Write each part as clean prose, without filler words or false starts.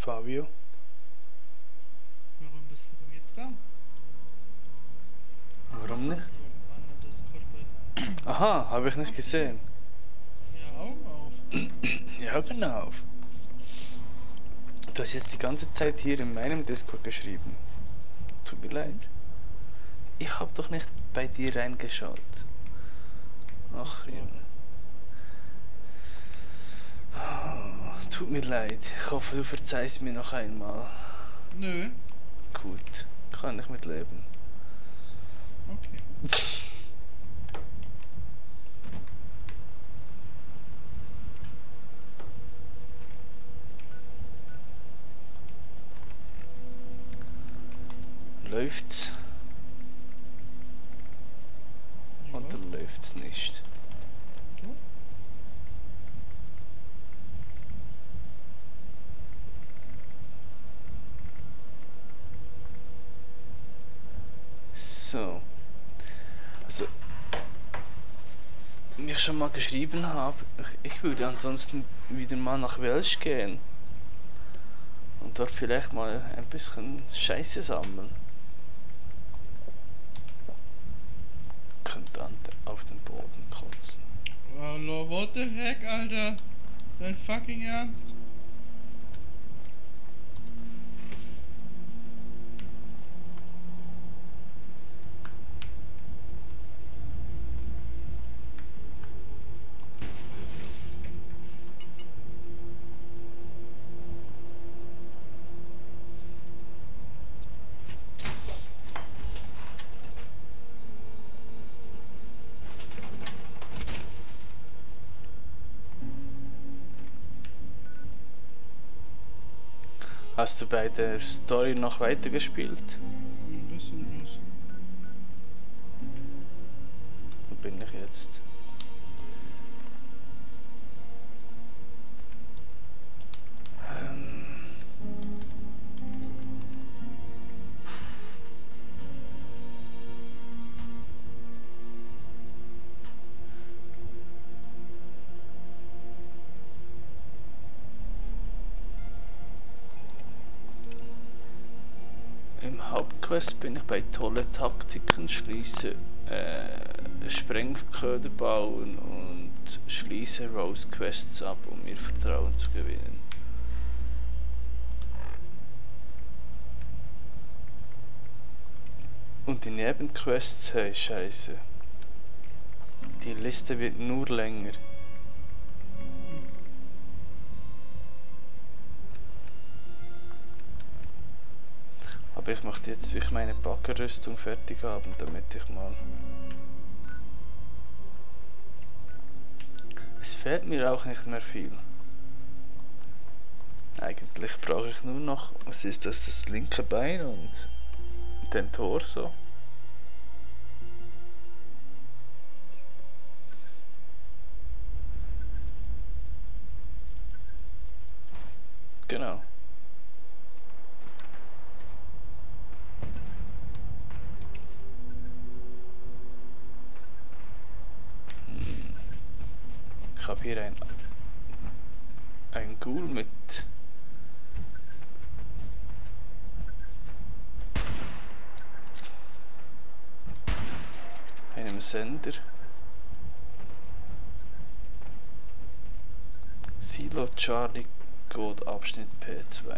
Fabio? Warum bist du jetzt da? Warum nicht? Aha, habe ich nicht gesehen. Ja, Augen auf. Ja, genau. Du hast jetzt die ganze Zeit hier in meinem Discord geschrieben. Tut mir leid. Ich habe doch nicht bei dir reingeschaut. Ach, Junge. Oh, tut mir leid. Ich hoffe, du verzeihst mir noch einmal. Nö. Gut, kann ich mitleben. Okay. Läuft's? Ja. Oder läuft's nicht? So. So. Also, wie ich schon mal geschrieben habe, ich würde ansonsten wieder mal nach Welsch gehen. Und dort vielleicht mal ein bisschen Scheiße sammeln. Könnte auf den Boden kotzen. Hallo, what the heck, Alter? Dein fucking Ernst? Hast du bei der Story noch weitergespielt? Ein bisschen bloß. Wo bin ich jetzt? Im Hauptquest bin ich bei tolle Taktiken, schließe Sprengköder bauen und schließe Rose Quests ab, um mir Vertrauen zu gewinnen. Und die Nebenquests, hey Scheiße. Die Liste wird nur länger. Aber ich möchte jetzt wirklich meine Baggerrüstung fertig haben, damit ich mal... Es fehlt mir auch nicht mehr viel. Eigentlich brauche ich nur noch, was ist das, das linke Bein und den Torso. Genau. Ich habe hier ein Ghoul mit einem Sender. Silo Charlie Gold Abschnitt P2.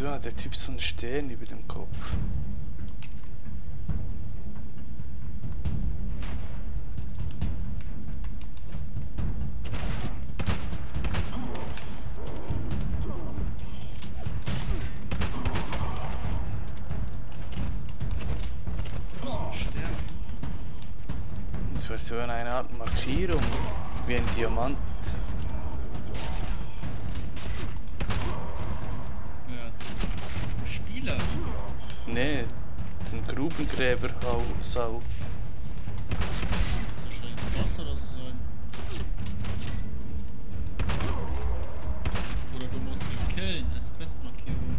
Wieso hat der Typ so einen Stern über dem Kopf? Das wäre so eine Art Markierung, wie ein Diamant. Ja, so Spieler. Nee, das ist ein Grubengräber-Sau. Das ist wahrscheinlich ein Boss oder so sein. Oder du musst ihn killen als Questmarkierung.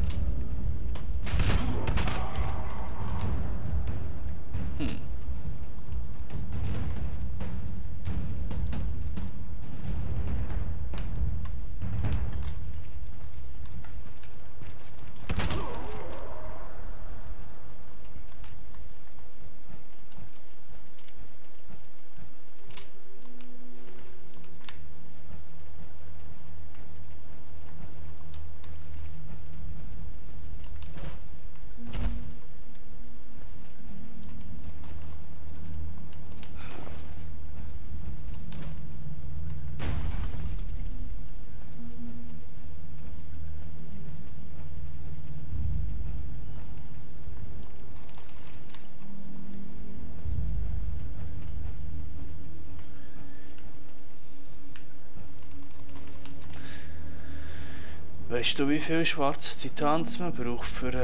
Weißt du, wie viel schwarzes Titan das man braucht für die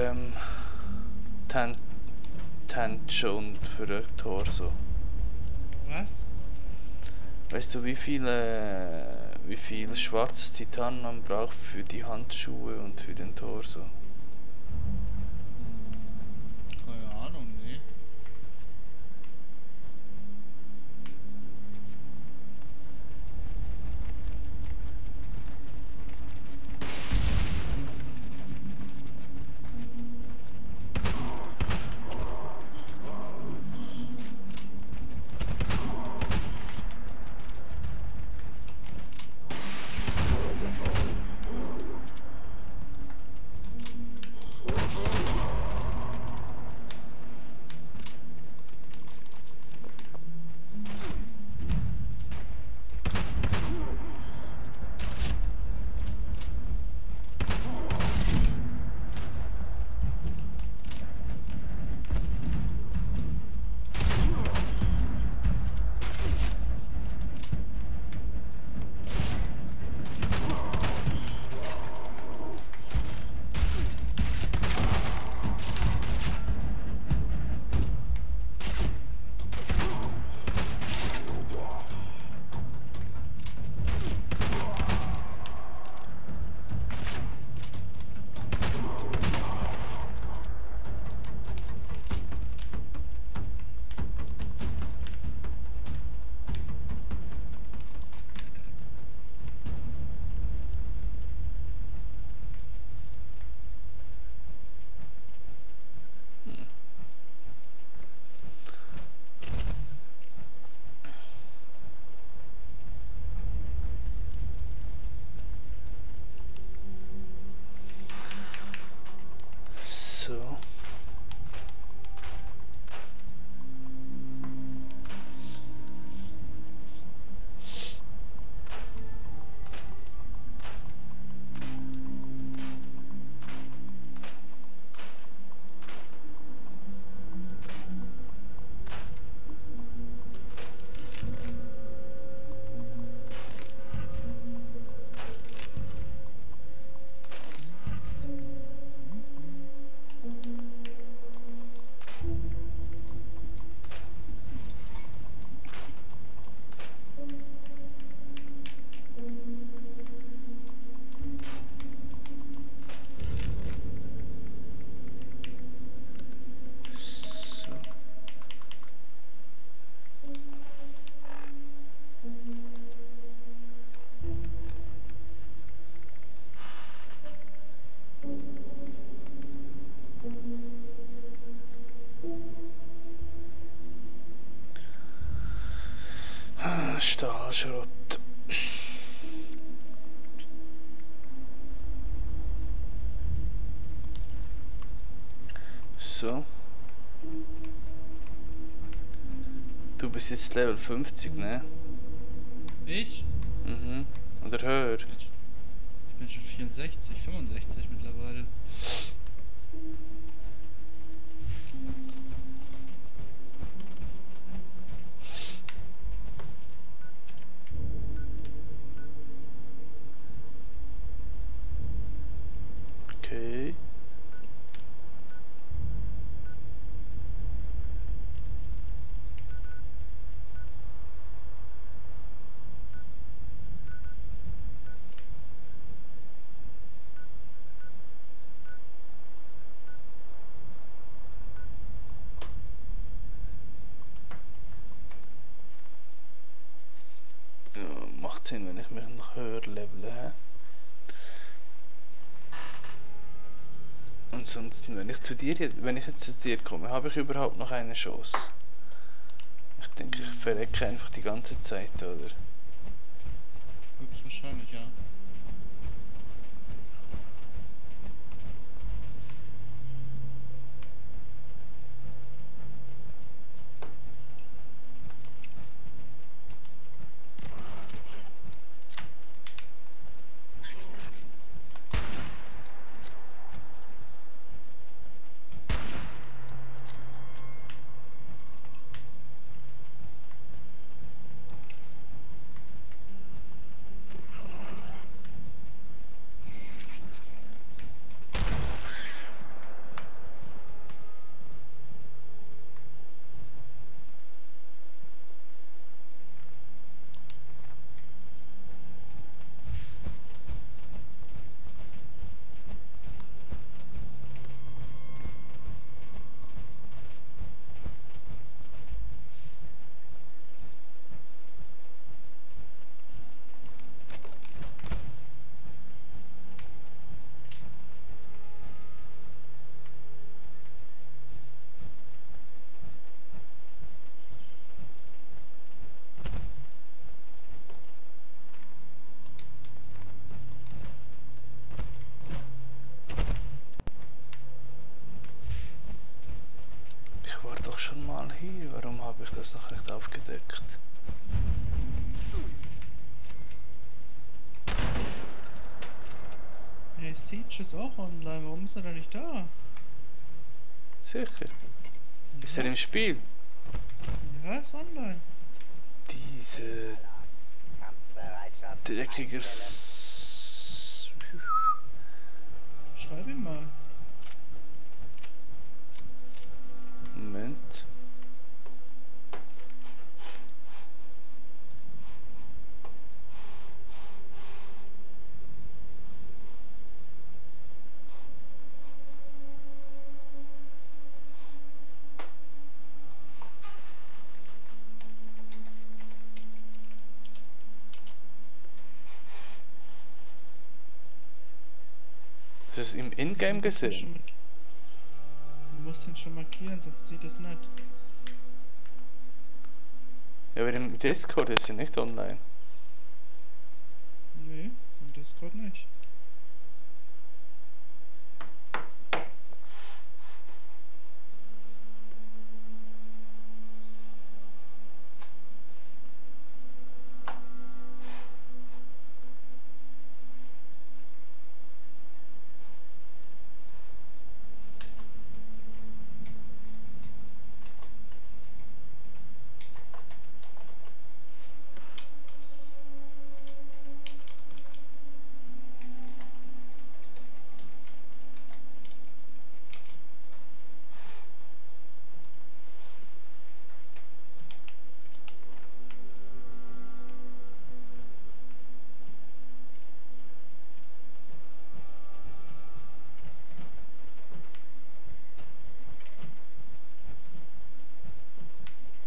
Hände und für den Torso? Was? Weißt du, wie viel schwarzes Titan man braucht für die Handschuhe und für den Torso? Keine Ahnung, nee. So. So. Stahlschrott. so. Du bist jetzt Level 50, ne? Ich? Mhm. Oder höher. Ich bin schon 64, 65 mittlerweile. Okay. Ja, macht Sinn, wenn ich mich noch höher levele, hä? Ansonsten, wenn ich jetzt zu dir komme, habe ich überhaupt noch eine Chance? Ich denke, ich verrecke einfach die ganze Zeit, oder? Höchstwahrscheinlich, ja. Ich war doch schon mal hier, warum habe ich das noch nicht aufgedeckt? Hey, Siege ist auch online, warum ist er da nicht da? Sicher. Ist er im Spiel? Ja, ist online. Diese dreckiger Schreib ihn mal. Moment. Hast du es im Ingame gesehen? Du musst ihn schon markieren, sonst sieht es nicht. Ja, aber im Discord ist er nicht online. Nee, im Discord nicht.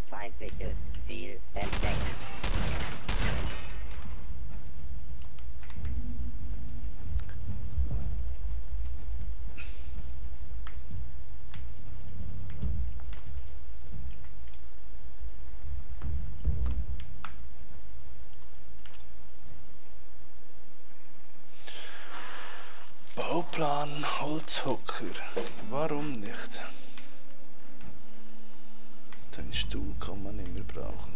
Feindliches Ziel entdeckt. Bauplan Holzhocker. Warum nicht? Den Stuhl kann man nicht mehr brauchen.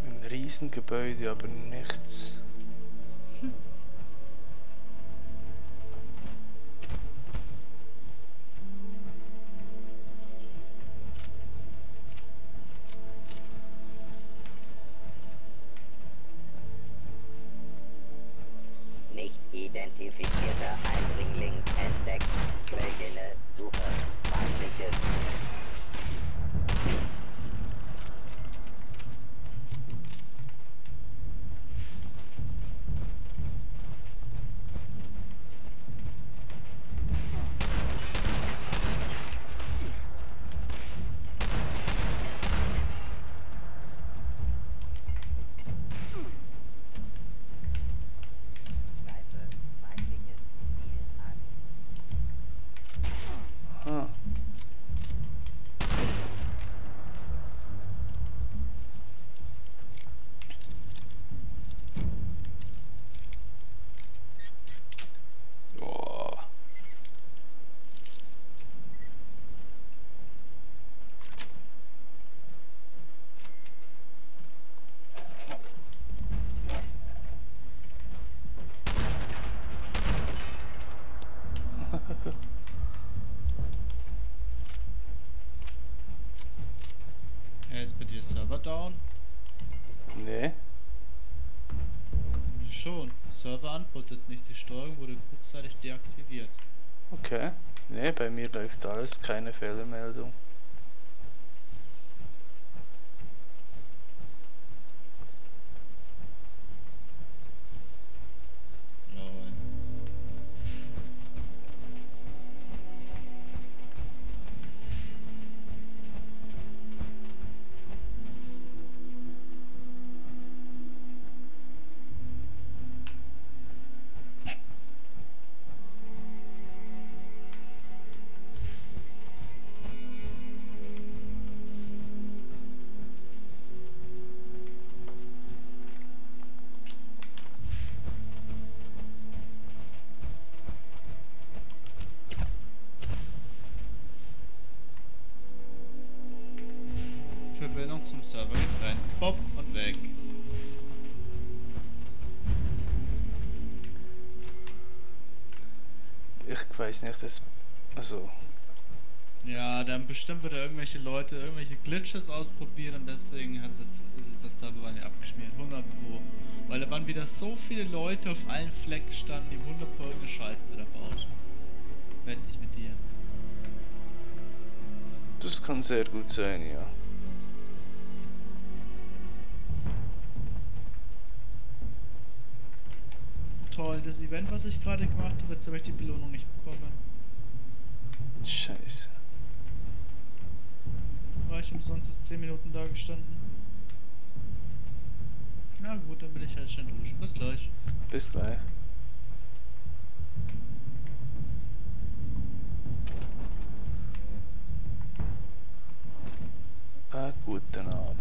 Ein Riesengebäude, aber nichts. Nicht identifizierter Eindringling entdeckt. Quellstelle Suche. Feindliches. Greife feindliches Ziel an. Ah. Oh. Ist bei dir Server down? Nee. Schon. Server antwortet nicht. Die Steuerung wurde kurzzeitig deaktiviert. Okay. Nee, bei mir läuft alles, keine Fehlermeldung. Lol. Verbindung zum Server getrennt. Pop und weg. Ich weiß nicht, das. Also. Ja, dann bestimmt wieder irgendwelche Leute irgendwelche Glitches ausprobieren und deswegen ist das Server nicht abgeschmiert. 100 Pro. Weil da waren wieder so viele Leute auf allen Flecken standen, die 100 Pro irgendeine Scheiße wieder baut. Wette ich mit dir. Das kann sehr gut sein, ja. Toll, das Event, was ich gerade gemacht habe, jetzt habe ich die Belohnung nicht bekommen. Scheiße. War ich umsonst jetzt 10 Minuten da gestanden. Na gut, dann bin ich halt schnell duschen. Bis gleich. Bis gleich. Guten Abend.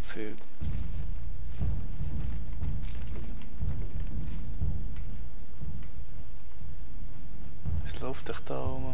Fehlt. Es läuft echt da oben.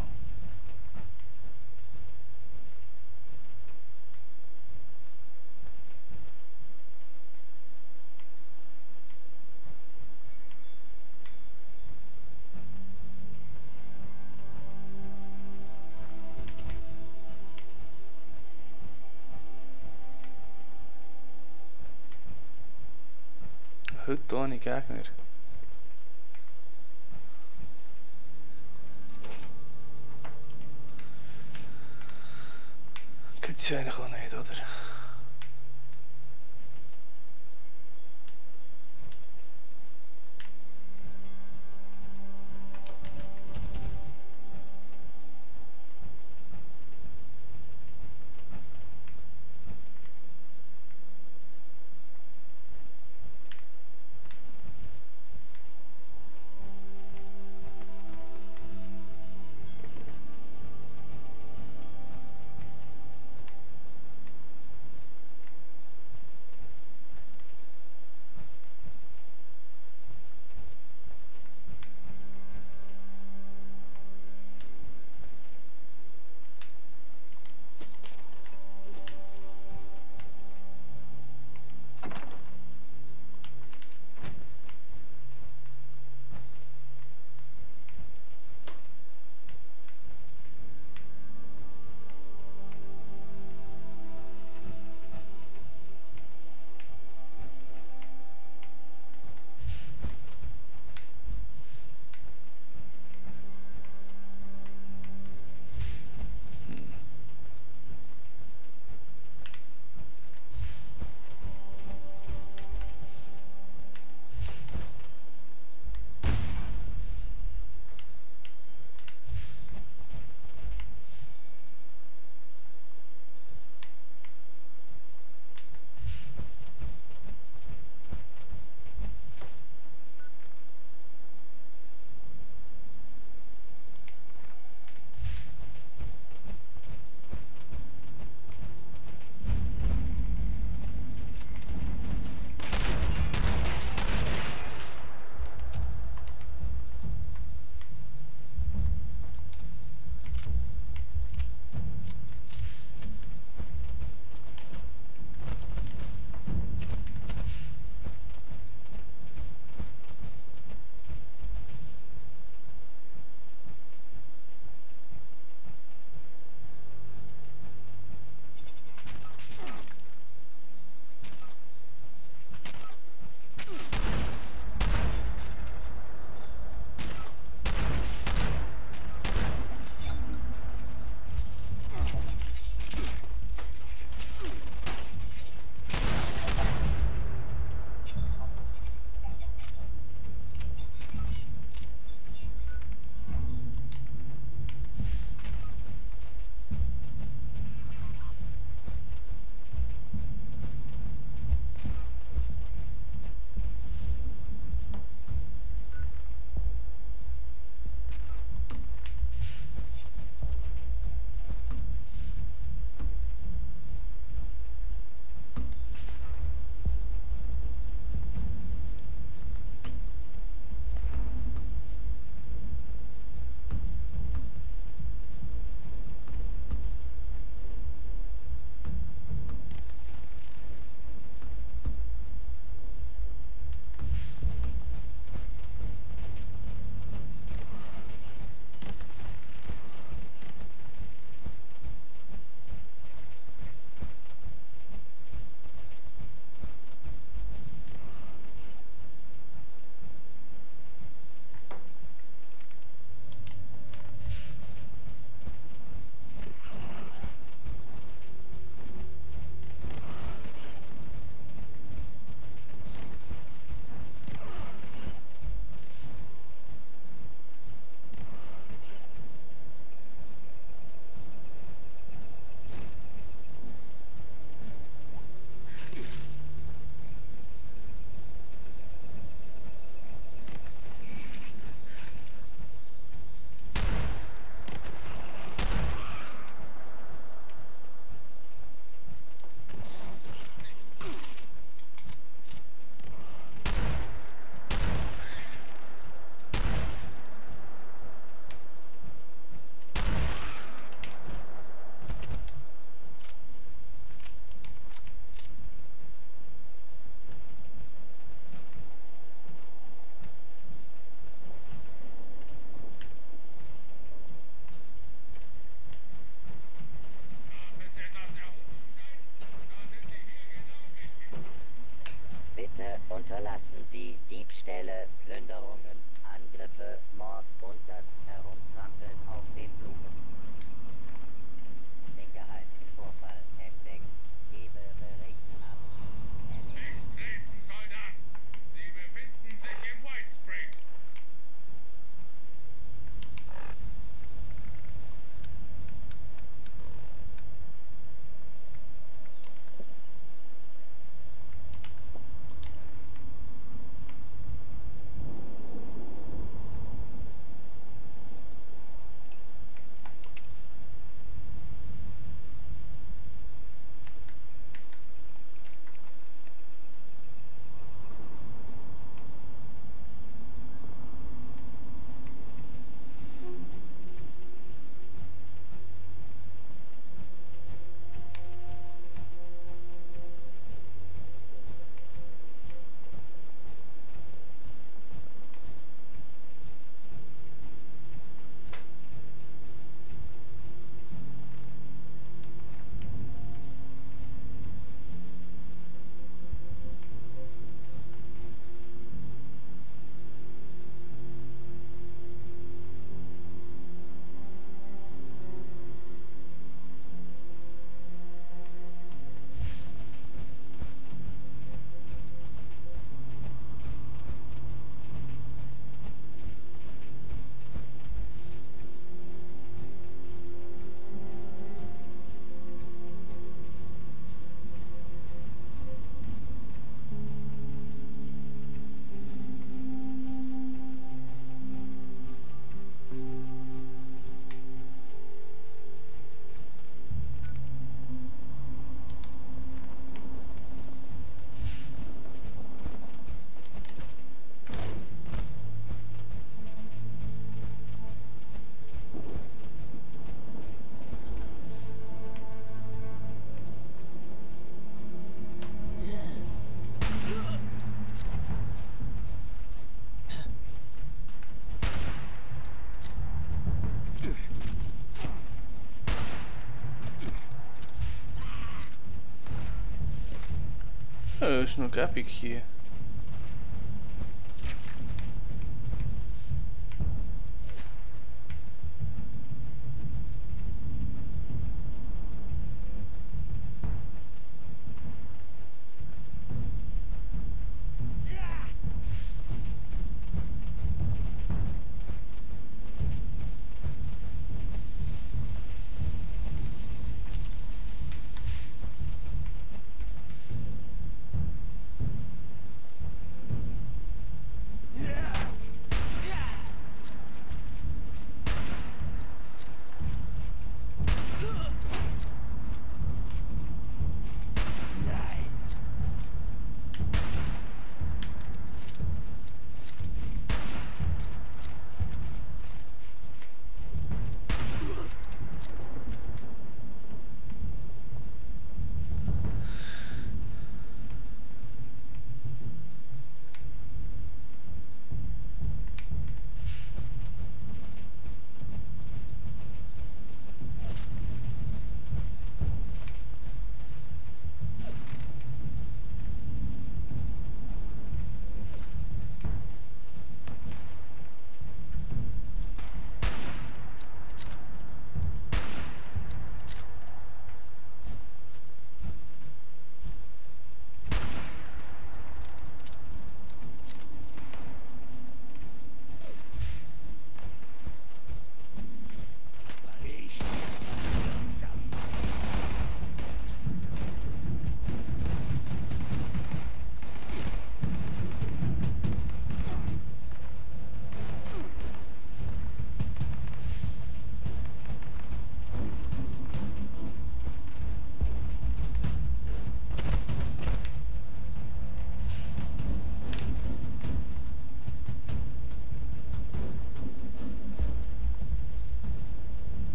Heute ohne Gegner. Gibt's ja eigentlich auch nicht, oder? sie Diebstähle, Plünderungen, Angriffe, Mord und das Herumtrampeln auf den Blumen. Sicherheitsvorfall entdeckt. Gebe Bericht ab. Nicht treten, Soldat! Sie befinden sich im White Spring. Is nog epic hier.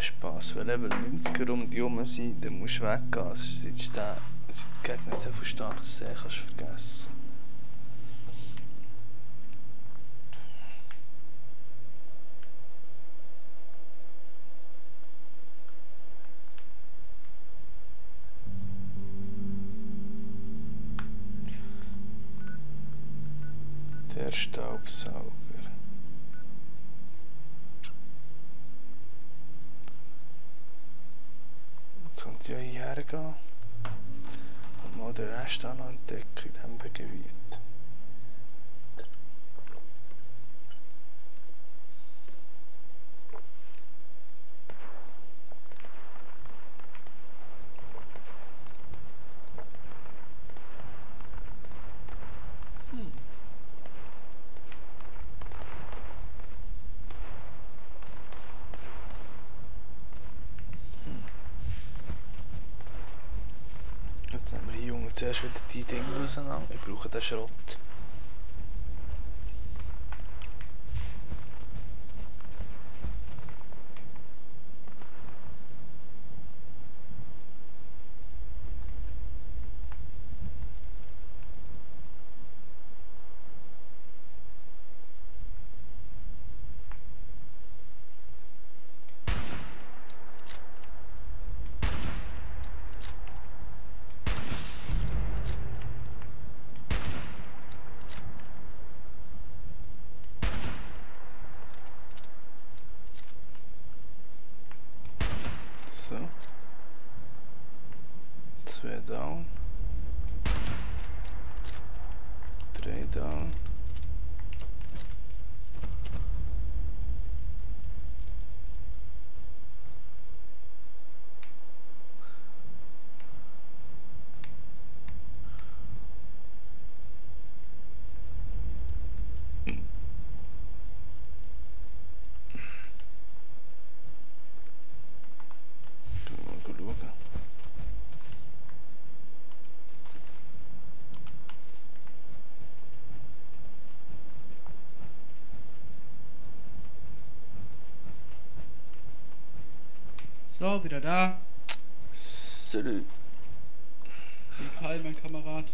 Spaß, weil eben 90er um die herum sind, dann musst du weggehen, sonst sitzt der, sind die Gegner so viel stark sehen, kannst du vergessen. Der Staubsauger. Jetzt kommt ja hierher gehen und mal den Rest auch noch entdecken in diesem Gebiet. Jetzt nehmen wir hier Junge zuerst wieder die Dinge auseinander. Wir brauchen den Schrott. So. 2 down. 3 down. So, wieder da. Salut. Hi, mein Kamerad.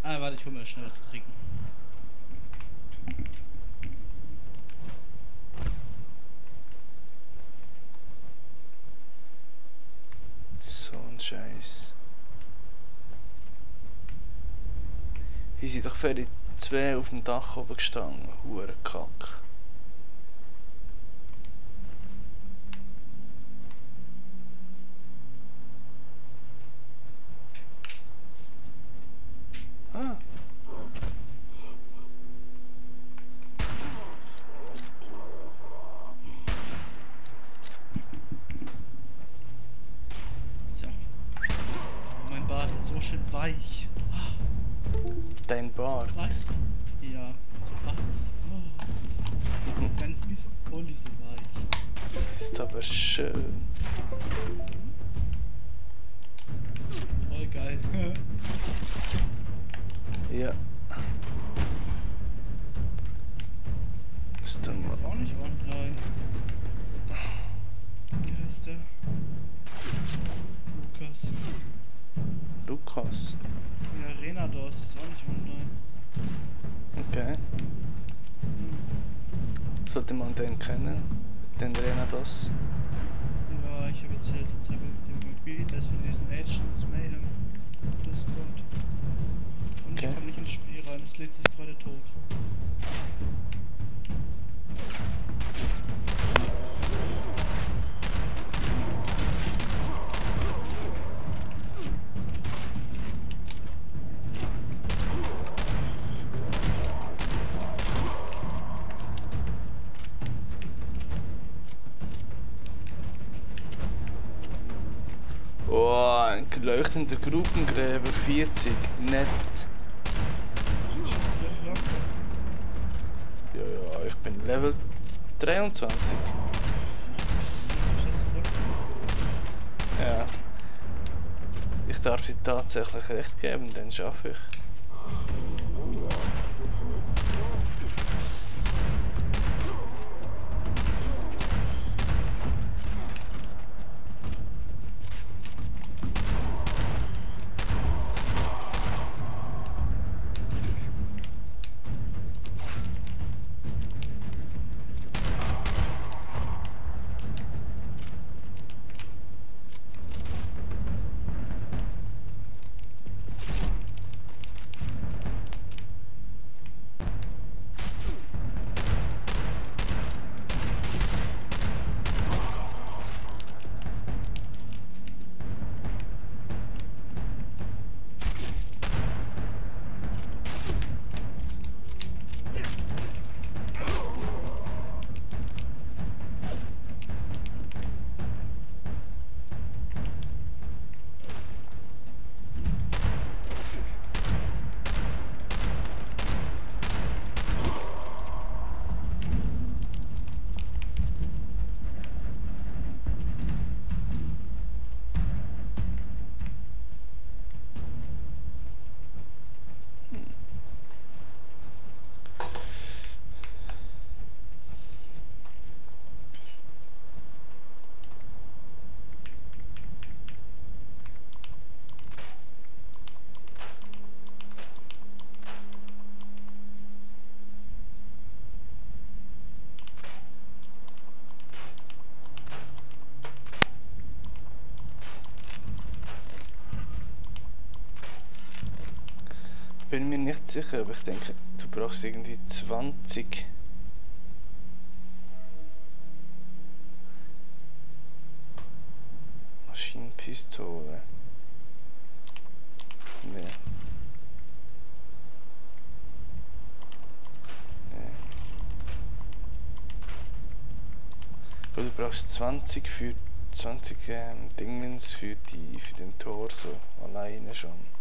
Ah, warte, ich hol mir schnell was zu trinken. So ein Scheiß. Hier sind doch fertig 2 auf dem Dach oben gestanden. Hure Kack. Ah. So. Mein Bart ist so schön weich. Dein Bart. Was? Ja, so weich. Oh. Ganz wie so Pulli so weich. Das ist aber schön. Voll geil. Ja. Ist dann Ist mal. auch nicht online. Wie heißt der? Lukas. Lukas. Ja, Renados ist auch nicht online. Okay. Sollte man den kennen? Den Renados? Ja, ich habe jetzt die letzte Zeit irgendwie das von diesen Agents Mayhem Discord. Und Okay. ich komme nicht ins Spiel rein, es lädt sich gerade tot. Oh, ein leuchtender Gruppengräber 40. Nett. Ja, ja, ich bin Level 23. Ja. Ich darf sie tatsächlich recht geben, dann schaffe ich. nicht sicher, aber ich denke, du brauchst irgendwie 20. Maschinenpistole. Nee. Aber du brauchst 20 für 20 Dingens für den Torso alleine schon.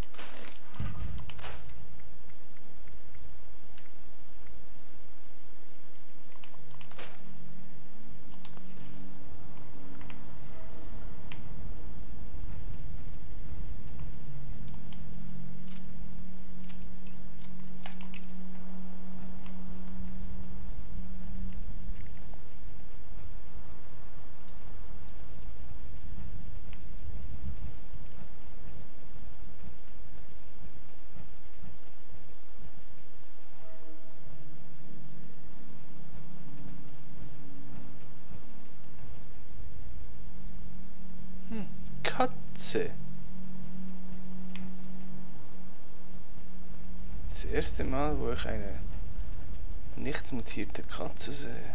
Katze. Das erste Mal, wo ich eine nicht mutierte Katze sehe.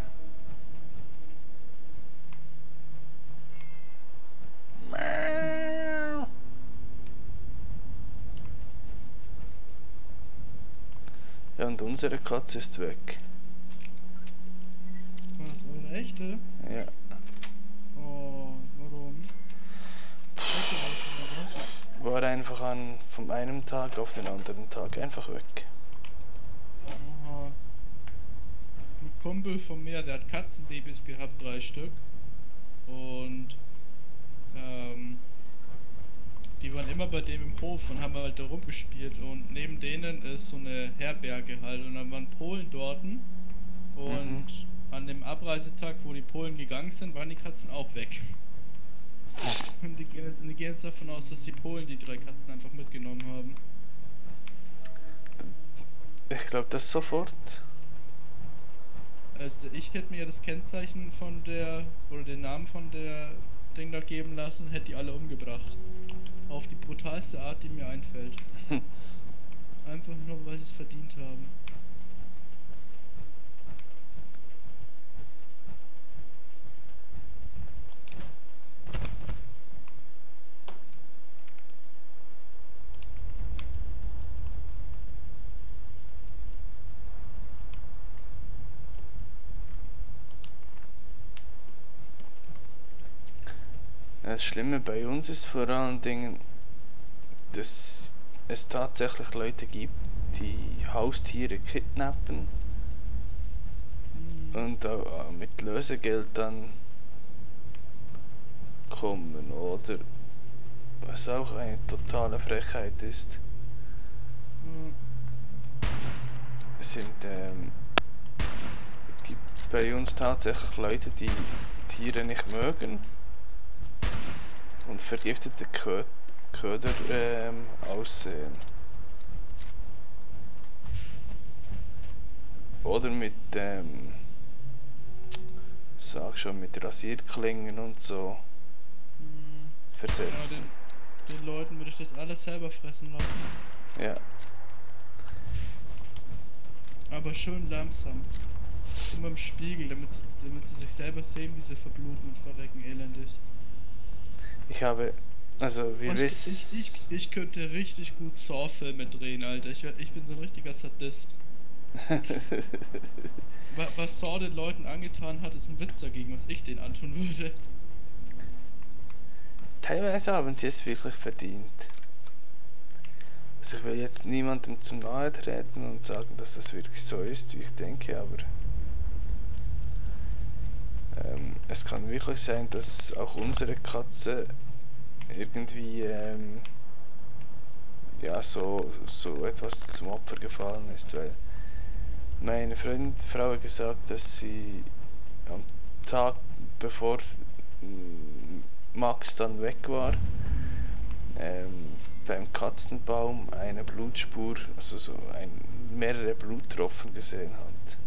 Ja, und unsere Katze ist weg. Was, eure echte? Ja. Oh, warum? War einfach von einem Tag auf den anderen Tag einfach weg. Aha. Ein Kumpel von mir, der hat Katzenbabys gehabt, 3 Stück. Und die waren immer bei dem im Hof und haben halt da rumgespielt. Und neben denen ist so eine Herberge halt. Und dann waren Polen dort. Und an dem Abreisetag, wo die Polen gegangen sind, waren die Katzen auch weg. Und die gehen jetzt davon aus, dass die Polen die 3 Katzen einfach mitgenommen haben. Ich glaube das sofort. Also ich hätte mir das Kennzeichen von der, oder den Namen von der Ding da geben lassen, hätte die alle umgebracht. Auf die brutalste Art, die mir einfällt. Einfach nur, weil sie es verdient haben. Das Schlimme bei uns ist vor allen Dingen, dass es tatsächlich Leute gibt, die Haustiere kidnappen und auch mit Lösegeld dann kommen, oder was auch eine totale Frechheit ist. Es gibt bei uns tatsächlich Leute, die Tiere nicht mögen und vergiftete Köder aussehen. Oder mit sag schon, mit Rasierklingen und so versetzen. Ja, den Leuten würde ich das alles selber fressen lassen. Ja. Aber schön langsam. Immer im Spiegel, damit sie sich selber sehen, wie sie verbluten und verrecken elendig. Ich habe, also wir wissen... Ich könnte richtig gut Saw-Filme drehen, Alter. Ich bin so ein richtiger Sadist. Was Saw den Leuten angetan hat, ist ein Witz dagegen, was ich denen antun würde. Teilweise haben sie es wirklich verdient. Also ich will jetzt niemandem zu nahe treten und sagen, dass das wirklich so ist, wie ich denke, aber es kann wirklich sein, dass auch unsere Katze irgendwie ja, so etwas zum Opfer gefallen ist, weil meine Frau hat gesagt, dass sie am Tag bevor Max dann weg war, beim Katzenbaum eine Blutspur, also so mehrere Bluttropfen gesehen hat.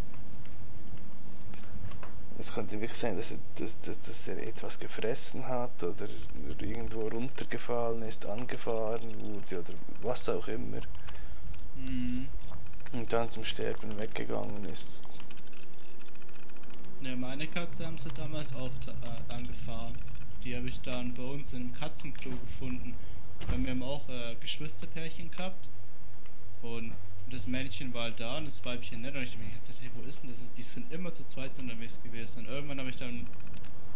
Es könnte wirklich sein, dass er etwas gefressen hat oder irgendwo runtergefallen ist, angefahren wurde oder was auch immer. und dann zum Sterben weggegangen ist. Ne, meine Katze haben sie damals auch angefahren. Die habe ich dann bei uns im Katzenklo gefunden. Weil wir haben auch Geschwisterpärchen gehabt. Und das Männchen war halt da und das Weibchen nicht. Und ich habe mir jetzt gedacht, hey, wo ist denn das? Die sind immer zu zweit unterwegs gewesen. Und irgendwann habe ich dann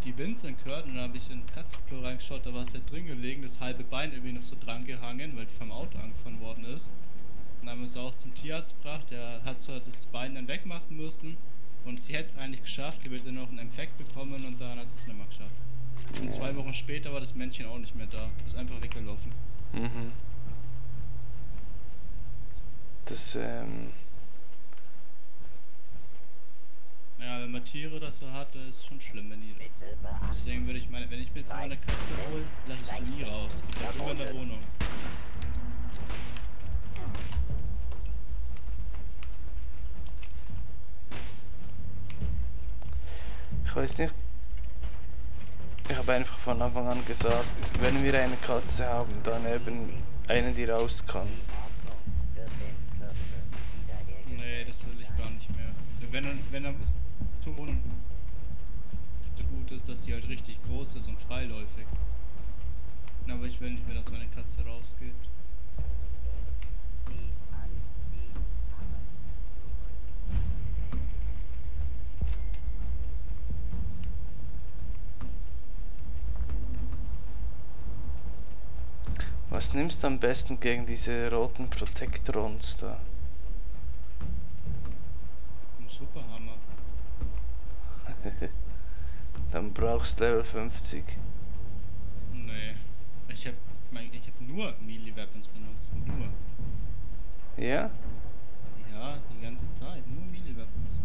die Winseln gehört und dann habe ich ins Katzenklo reingeschaut, da war es ja drin gelegen, das halbe Bein irgendwie noch so dran gehangen, weil die vom Auto angefahren worden ist. Und dann haben wir sie auch zum Tierarzt gebracht, der hat zwar das Bein dann wegmachen müssen und sie hätte es eigentlich geschafft, die wird dann noch einen Infekt bekommen und dann hat sie es nicht mehr geschafft. Und 2 Wochen später war das Männchen auch nicht mehr da, ist einfach weggelaufen. Mhm. Das, Ja, wenn man Tiere oder so hat, ist schon schlimm, wenn die... Bitte beachten. Deswegen würde ich meine, wenn ich mir jetzt mal eine Katze hole, lasse ich die nie raus. Die bleibt immer in der Wohnung. ich weiß nicht. Ich habe einfach von Anfang an gesagt, wenn wir eine Katze haben, dann eben eine, die raus kann. Wird in Kürze wiederhergestellt. Nee, das will ich gar nicht mehr. Wenn er zur Wohnung gut ist, dass sie halt richtig groß ist und freiläufig. Aber ich will nicht mehr, dass meine Katze rausgeht. Die an die Arbeit zurück. Was nimmst du am besten gegen diese roten Protectrons da? Ein Superhammer. Dann brauchst du Level 50. Nee. Ich hab nur Melee Weapons benutzt. Nur. Ja? Ja, die ganze Zeit. Nur Melee Weapons.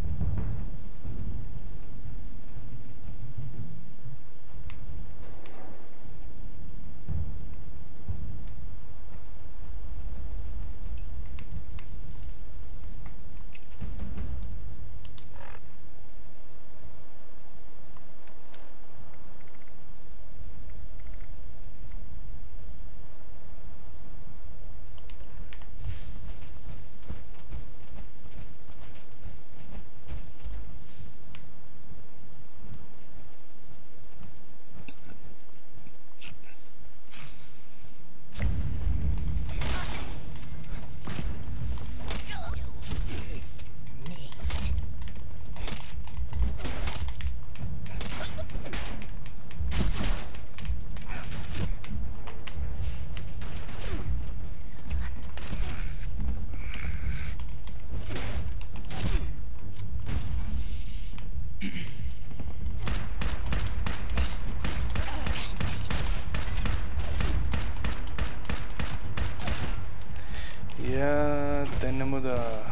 Ja, deine Mutter.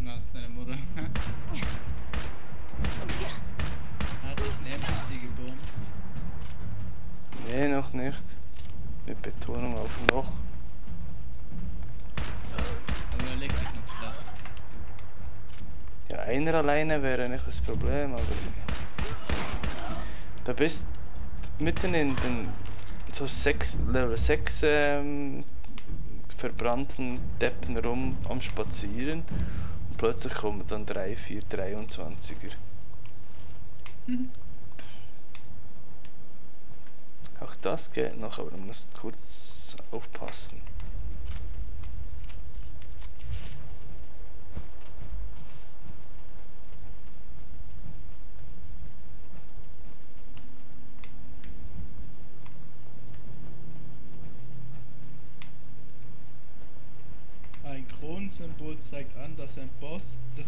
Na, ist deine Mutter. Hat dich nämlich sie gebumst. Nee, noch nicht. Mit Betonung auf noch. Aber er legt sich noch flach. Ja, einer alleine wäre nicht das Problem, aber da bist mitten in den so Level 6 verbrannten Deppen rum am Spazieren und plötzlich kommen dann 3, 4, 23er. Auch das geht noch, aber du musst kurz aufpassen. Ein Kronensymbol zeigt an, dass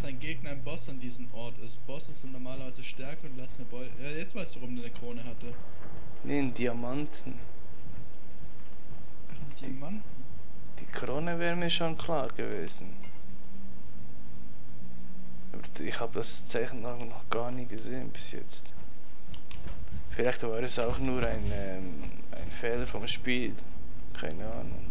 ein Gegner ein Boss an diesem Ort ist. Bosses sind normalerweise stärker und lassen ja, jetzt weißt du, warum der eine Krone hatte. Nee, in Diamanten. Ach, ein Diamant? Die Krone wäre mir schon klar gewesen. Aber ich habe das Zeichen noch gar nie gesehen bis jetzt. Vielleicht war es auch nur ein Fehler vom Spiel. Keine Ahnung.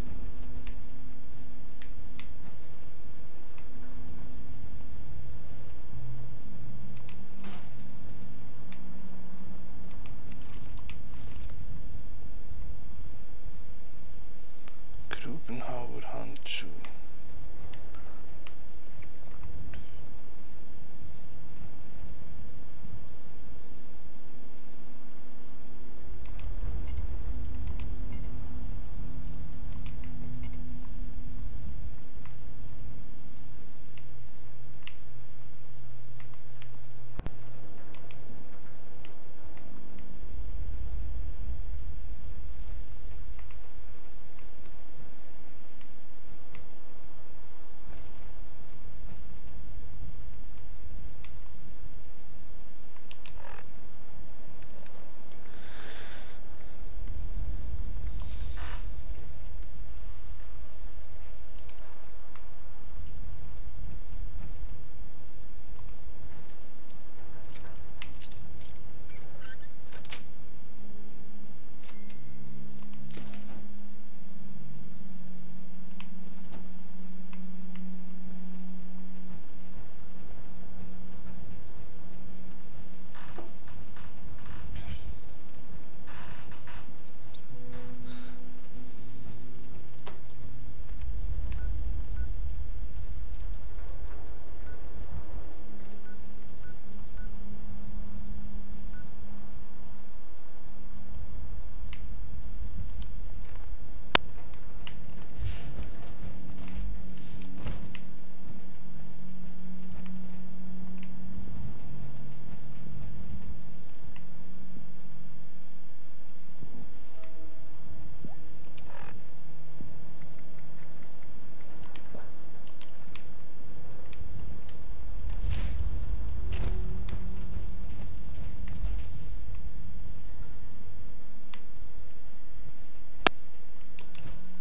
Grubenhauer Handschuh.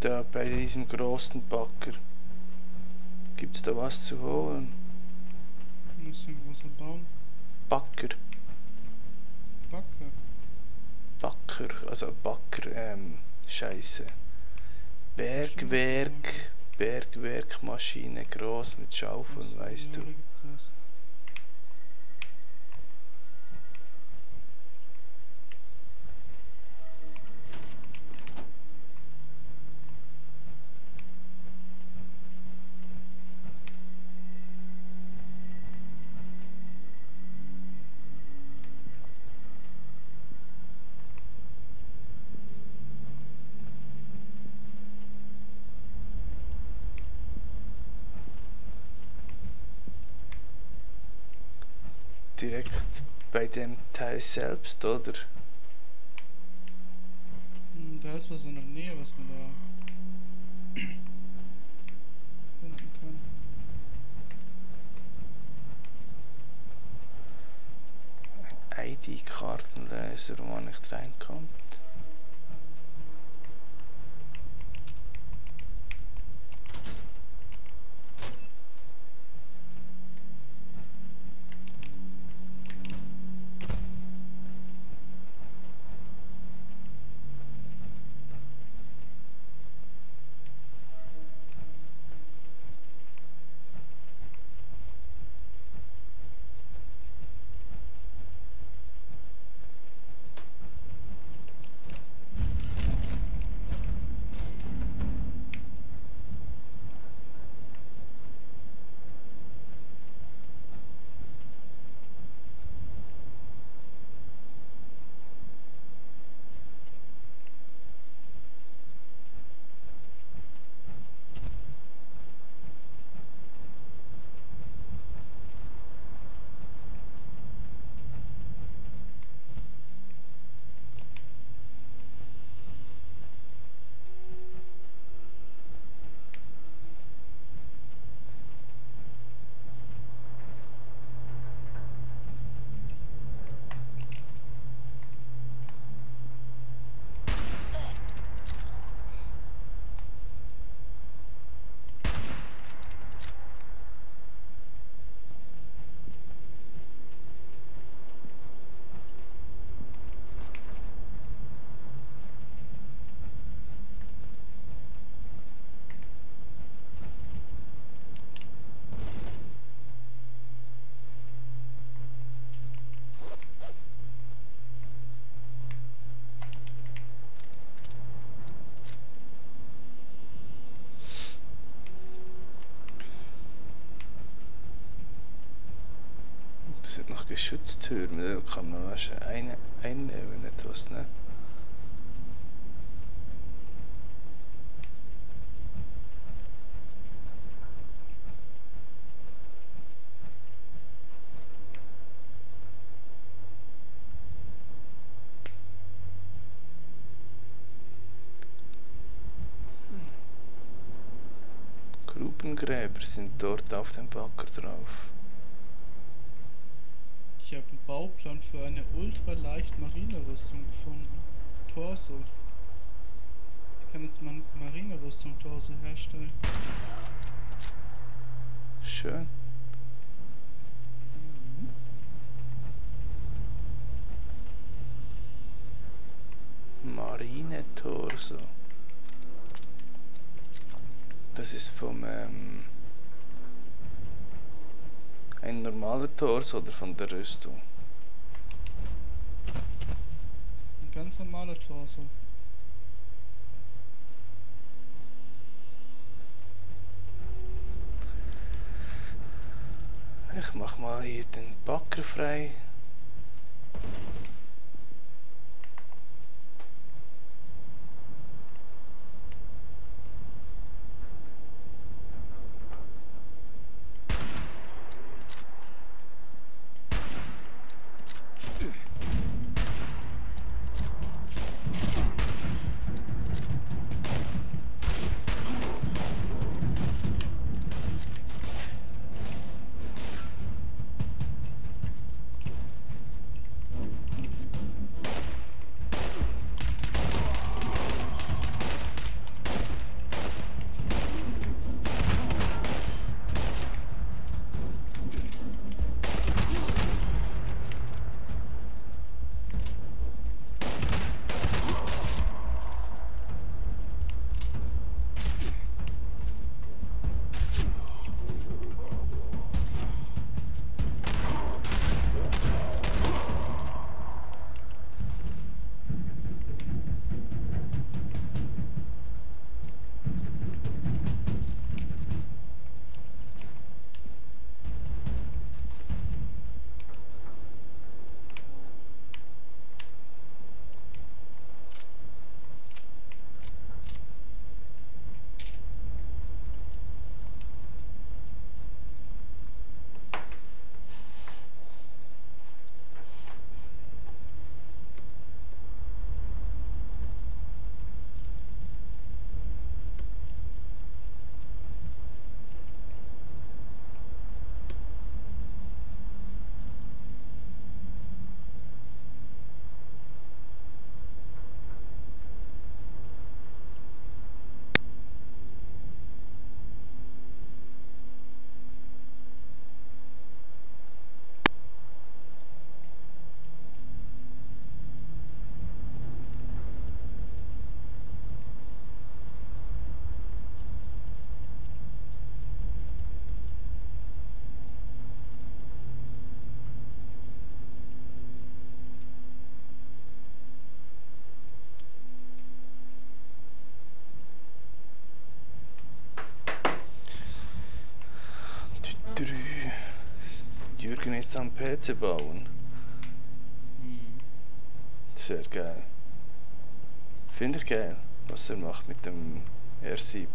Da bei diesem großen Bagger. Gibt's da was zu holen? Das ist ein großer Baum. Bagger. Backe. Backer, also Backer, Scheiße. Bergwerkmaschine, groß mit Schaufeln, weißt Ja, du. da gibt's was. Direkt bei dem Teil selbst, oder? Da ist was in der Nähe, was man da finden kann. ID-Kartenleser, wo man nicht reinkommt. Das sind noch Geschütztürme, da kann man wahrscheinlich einnehmen etwas, ne? Grubengräber sind dort auf dem Bagger drauf. Ich habe einen Bauplan für eine ultraleicht Marinerüstung gefunden. Torso. Ich kann jetzt mal Marinerüstung Torso herstellen. Schön. Marine-Torso. Das ist vom ein normaler Torso oder von der Rüstung? Ein ganz normaler Torso. Ich mach mal hier den Bagger frei. das am PC bauen. Hm. Sehr geil. Finde ich geil, was er macht mit dem R7.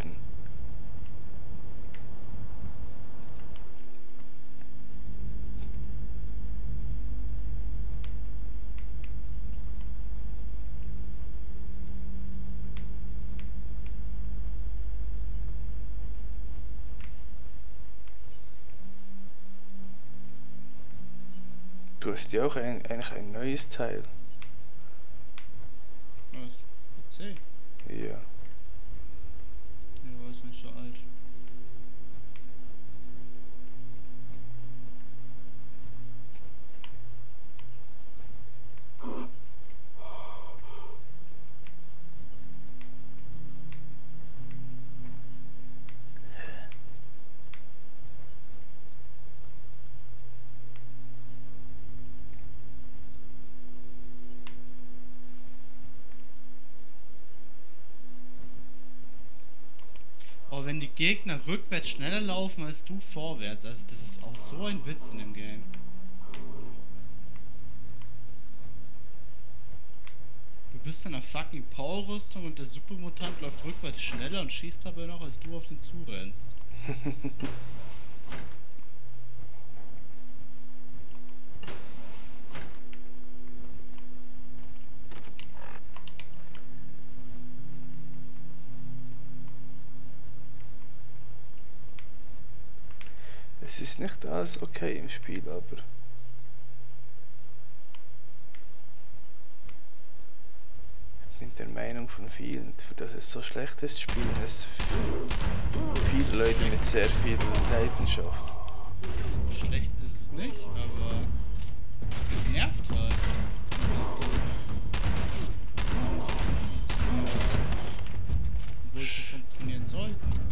Du hast ja auch eigentlich ein neues Teil. Was? PC? Ja. Ja, ist nicht so alt. Aber wenn die Gegner rückwärts schneller laufen als du vorwärts, also das ist auch so ein Witz in dem Game. Du bist in einer fucking Power-Rüstung und der Supermutant läuft rückwärts schneller und schießt dabei noch, als du auf den zurennst. Es ist nicht alles okay im Spiel, aber ich bin der Meinung von vielen, für das es so schlecht ist, spielen es viele Leute mit sehr viel Leidenschaft. Schlecht ist es nicht, aber es nervt halt. Obwohl sie funktionieren sollten.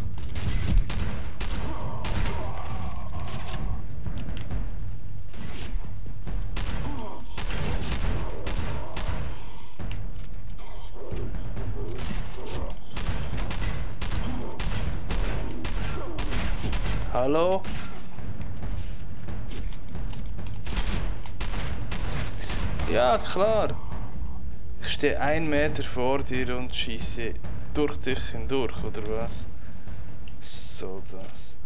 Hallo? Ja, klar. Ich stehe 1 Meter vor dir und schieße durch dich hindurch, oder was? So das.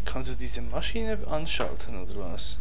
Kannst du diese Maschine anschalten oder was?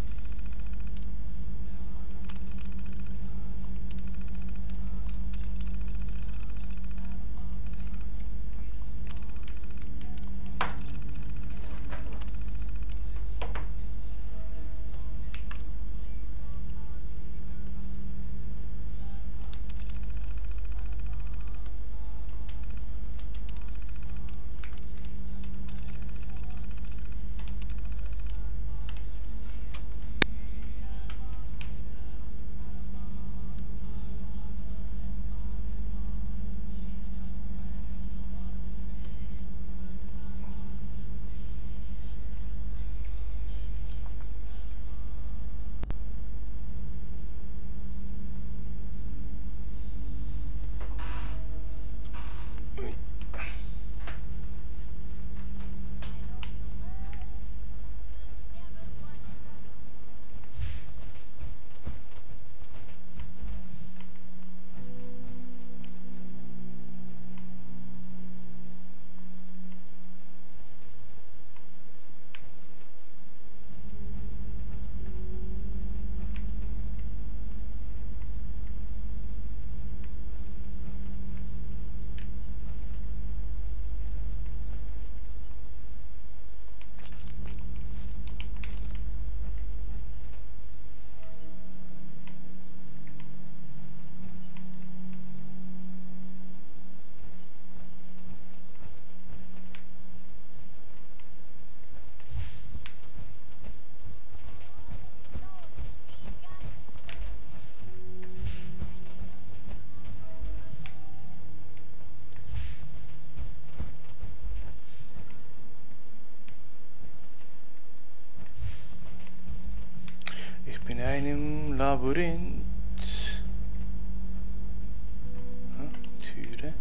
bin in einem Labyrinth. Türe.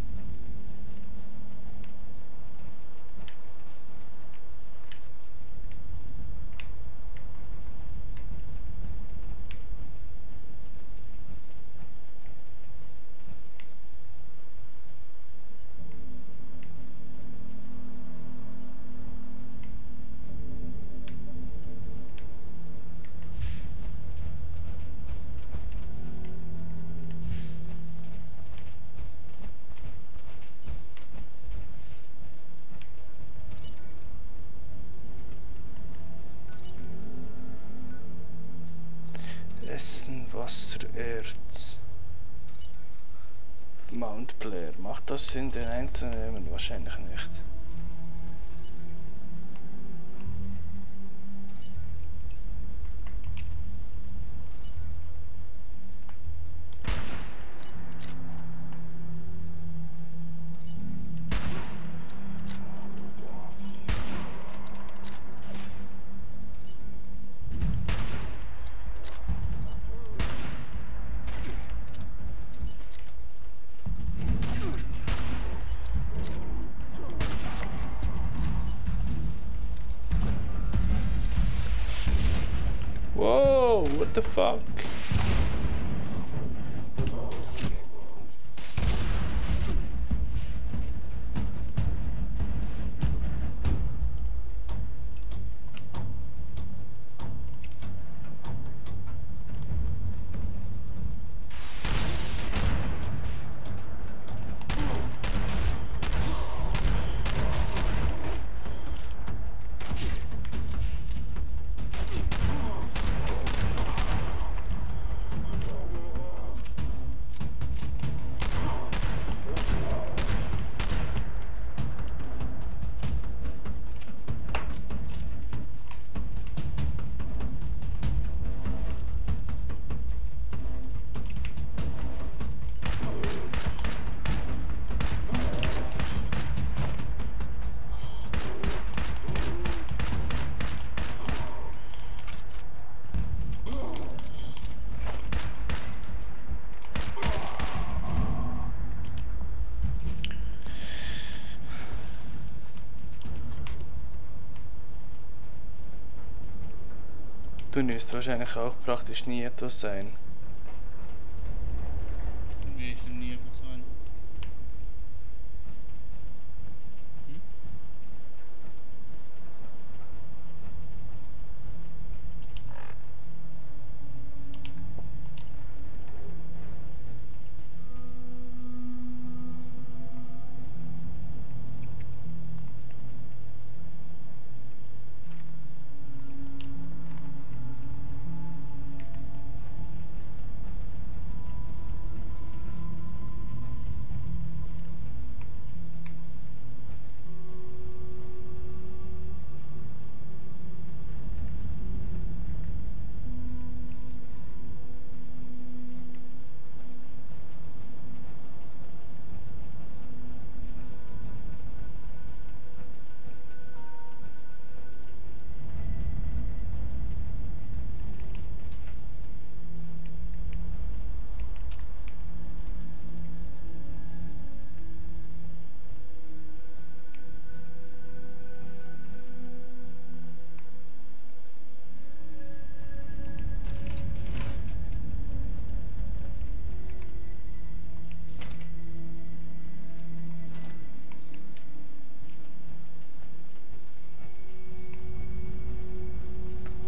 Essen, Wasser, Erz. Mount Blair. Macht das Sinn, den einzunehmen? Wahrscheinlich nicht. Whoa, what the fuck? Du wirst wahrscheinlich auch praktisch nie etwas sein. Nee, ich will nie etwas rein.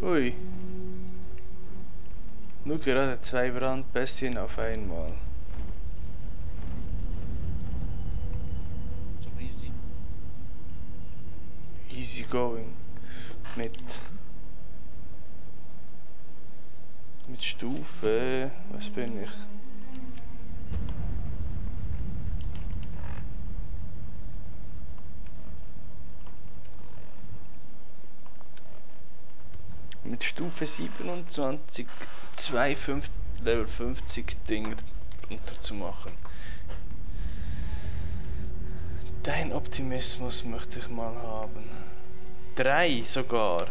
Ui. Nur gerade 2 Brandbestien auf einmal. So easy. Easy going. Mit Stufe. Was bin ich? Mit Stufe 27 Level 50 Dinge runterzumachen. Dein Optimismus möchte ich mal haben. 3 sogar.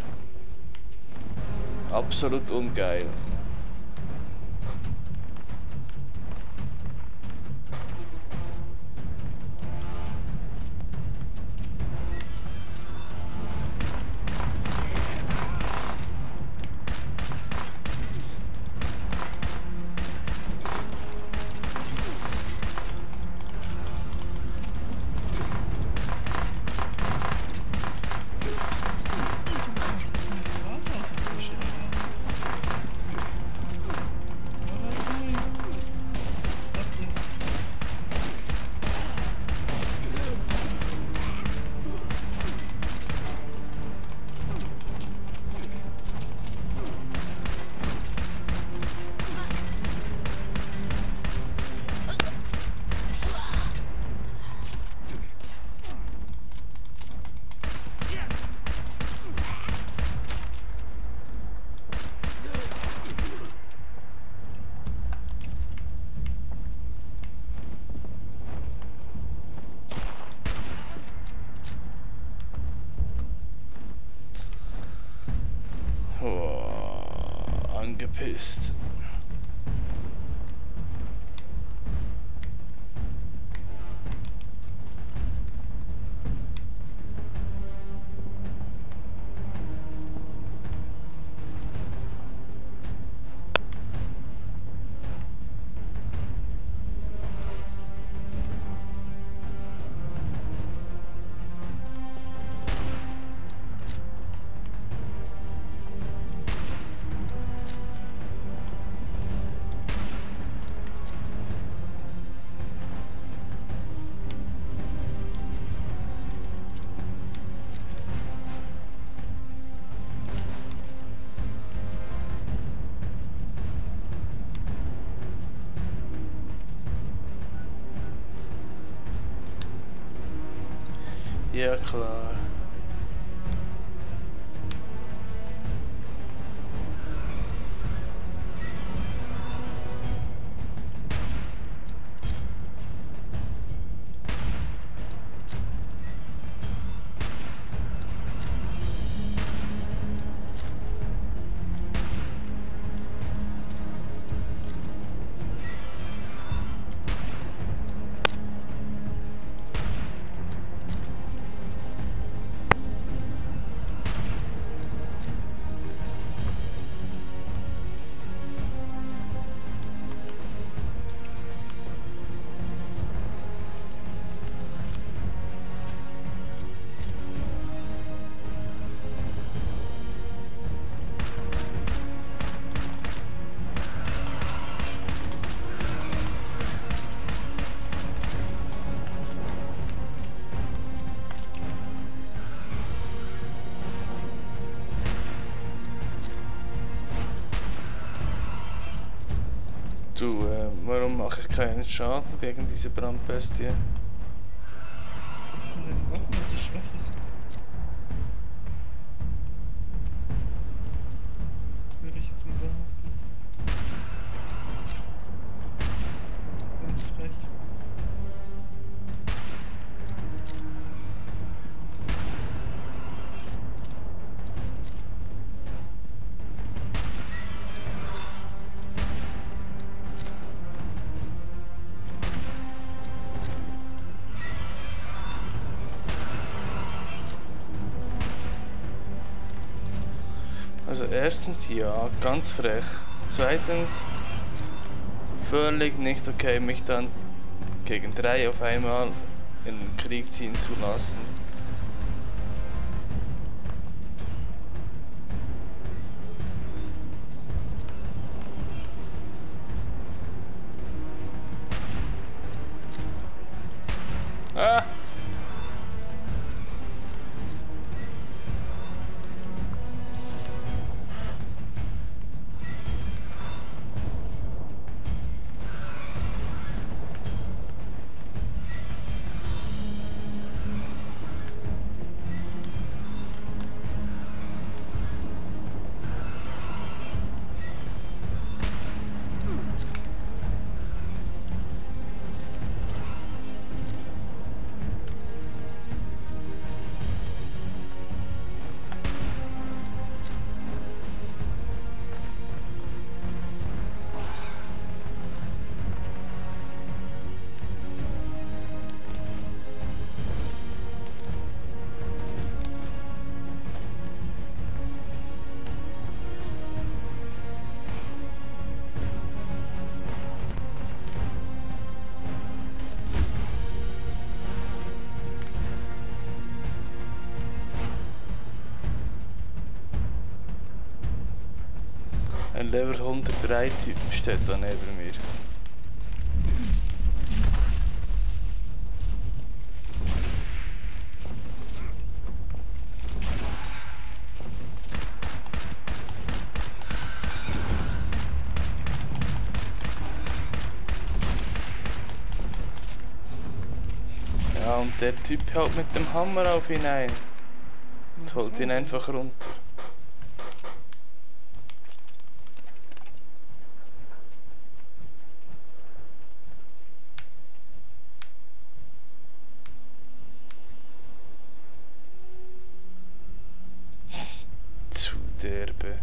Absolut ungeil. angepisst. Ja, klar. Du, warum mache ich keinen Schaden gegen diese Brandbestie? Weil deine Waffen so schwach ist. Würde ich jetzt mal behaupten. Ganz frech. Also erstens ja, ganz frech. Zweitens völlig nicht okay, mich dann gegen 3 auf einmal in den Krieg ziehen zu lassen. Ah! Ein Level 103 Typ steht da neben mir. Ja, und der Typ haut mit dem Hammer auf ihn ein und holt ihn einfach runter. Zu derbe.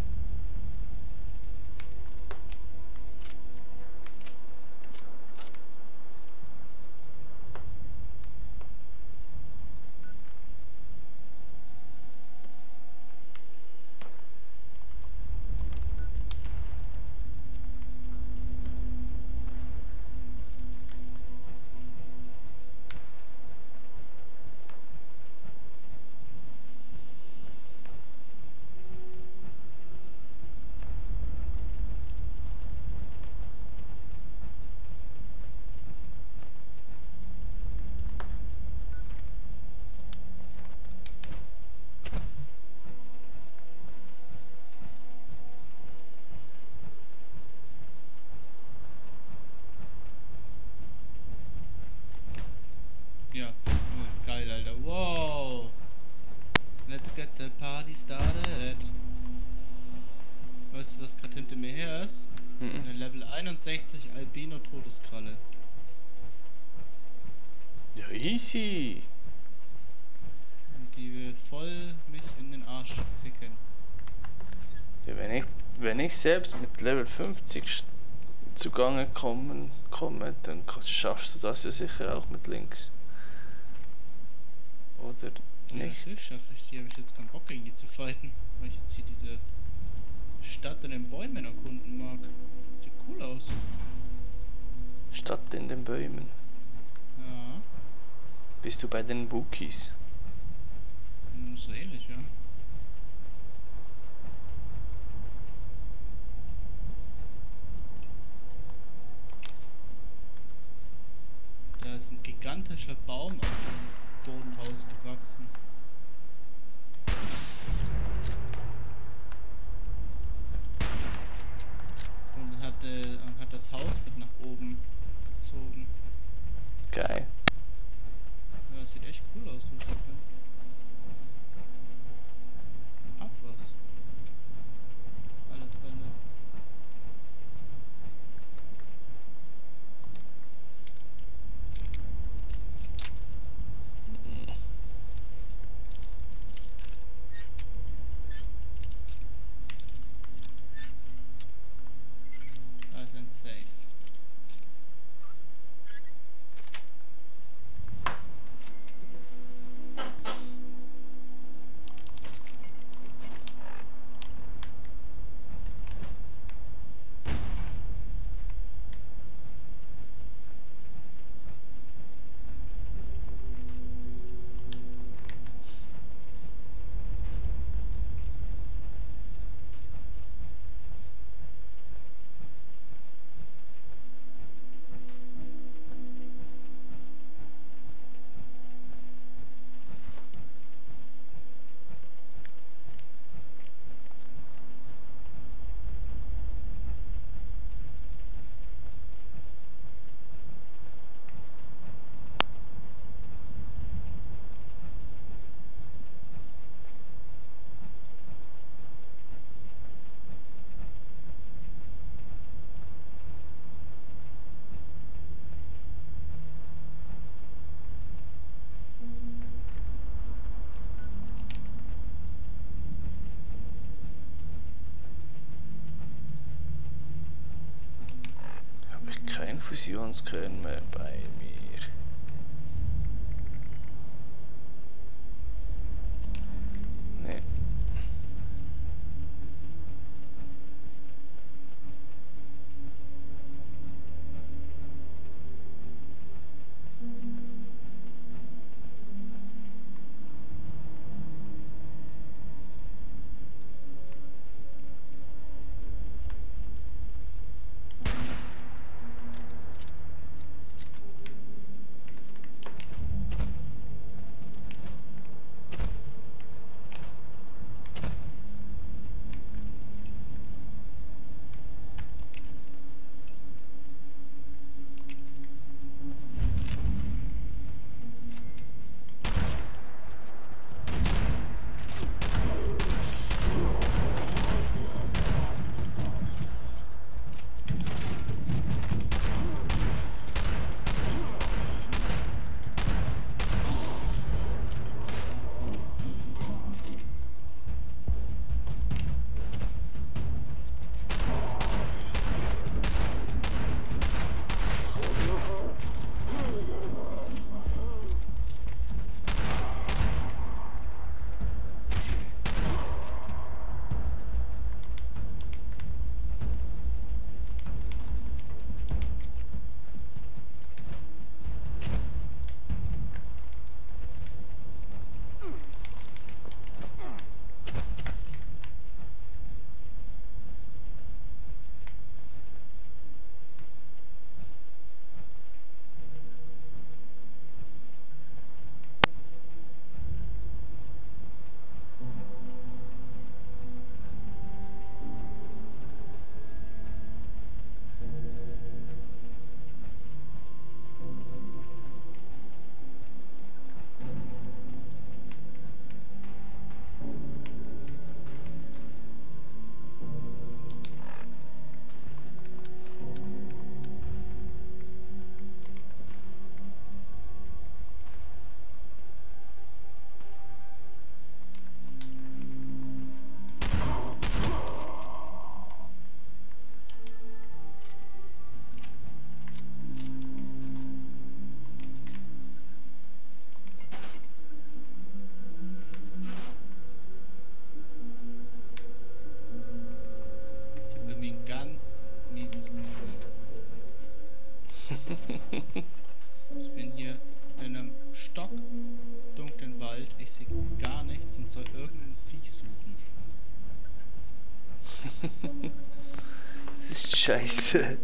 60 Albino Todeskralle. Ja, easy. Und die will voll mich in den Arsch ficken. Ja, wenn ich selbst mit Level 50 zugange komme, dann schaffst du das ja sicher auch mit links. Oder Ja, nicht? natürlich schaffe ich die, habe ich jetzt keinen Bock gegen die zu fighten, weil ich jetzt hier diese Stadt in den Bäumen erkunden mag. Sieht cool aus. Stadt in den Bäumen. Ja, Bist du bei den Wookies? so ähnlich, ja. Da ist ein gigantischer Baum aus dem Boden rausgewachsen. Und hat das Haus mit nach oben gezogen. Geil. Ja, das sieht echt cool aus, du Schiffe. Hab was. Auf alle Fälle. Da ist ein Safe. Habe ich kein Fusionskern mehr bei mir. Nee. ist scheiße.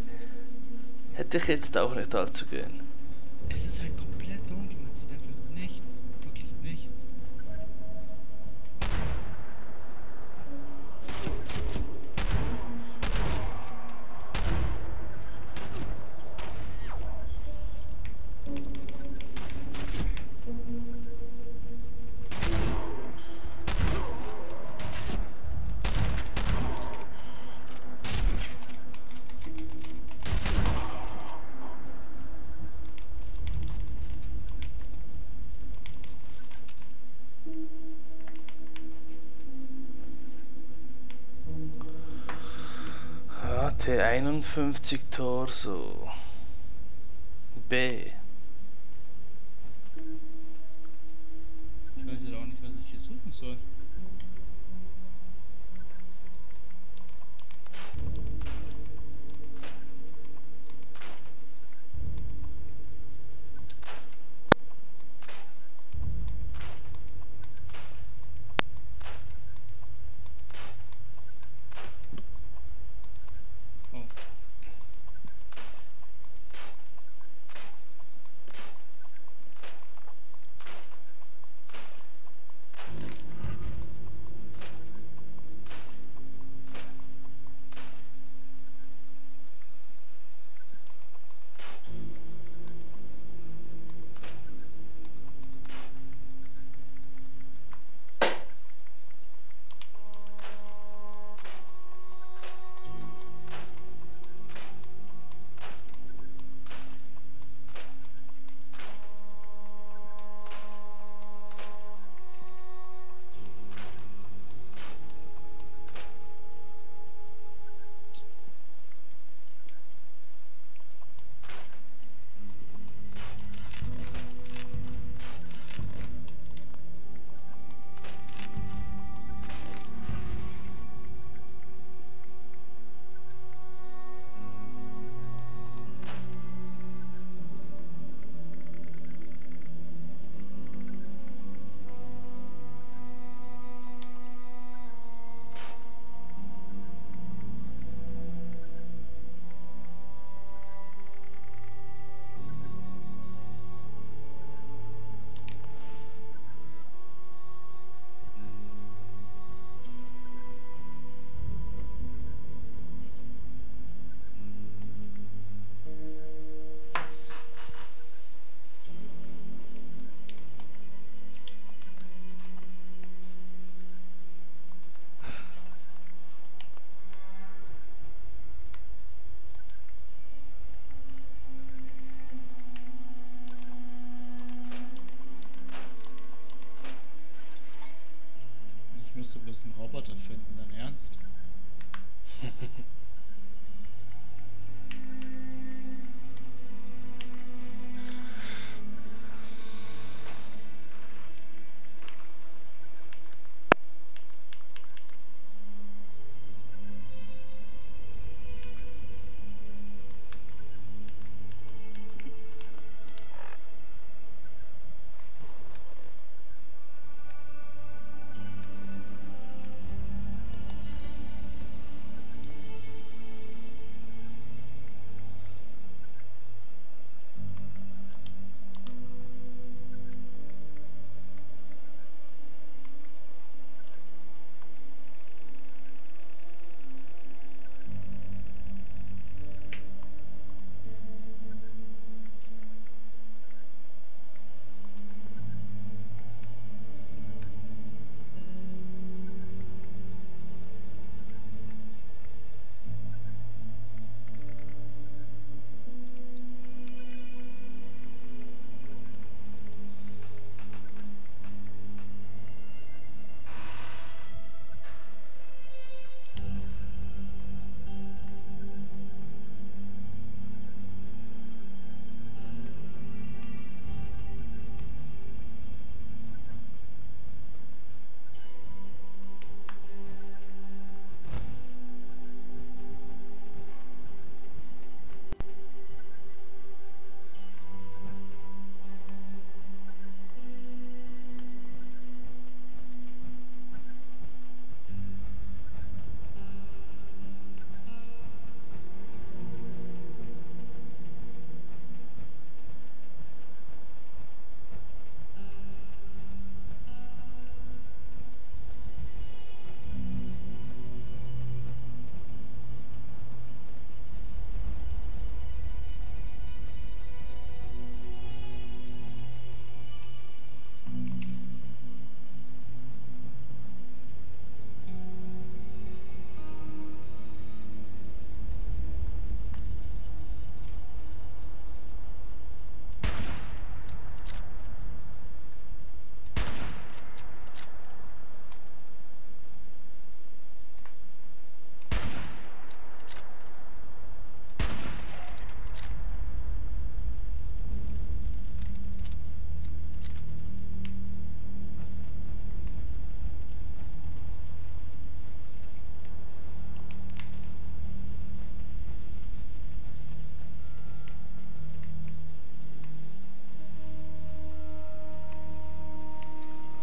Hätte ich jetzt auch nicht allzu gern. Es ist halt komplett dunkel, man sieht einfach nichts. Wirklich nichts. Ja, T51 Torso. B. Ich weiß halt auch nicht, was ich hier suchen soll. Oh.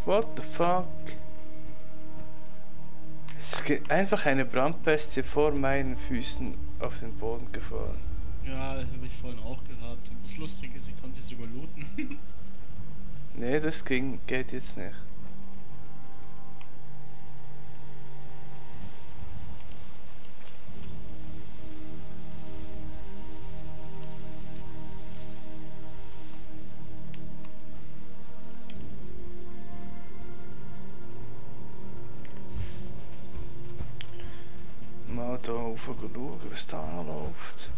What the fuck? Es ist einfach eine Brandbestie vor meinen Füßen auf den Boden gefallen. Ja, das habe ich vorhin auch gehabt. Das Lustige ist, ich konnte sie sogar looten. Nee, das geht jetzt nicht. Mal hier rauf schauen, was da noch läuft.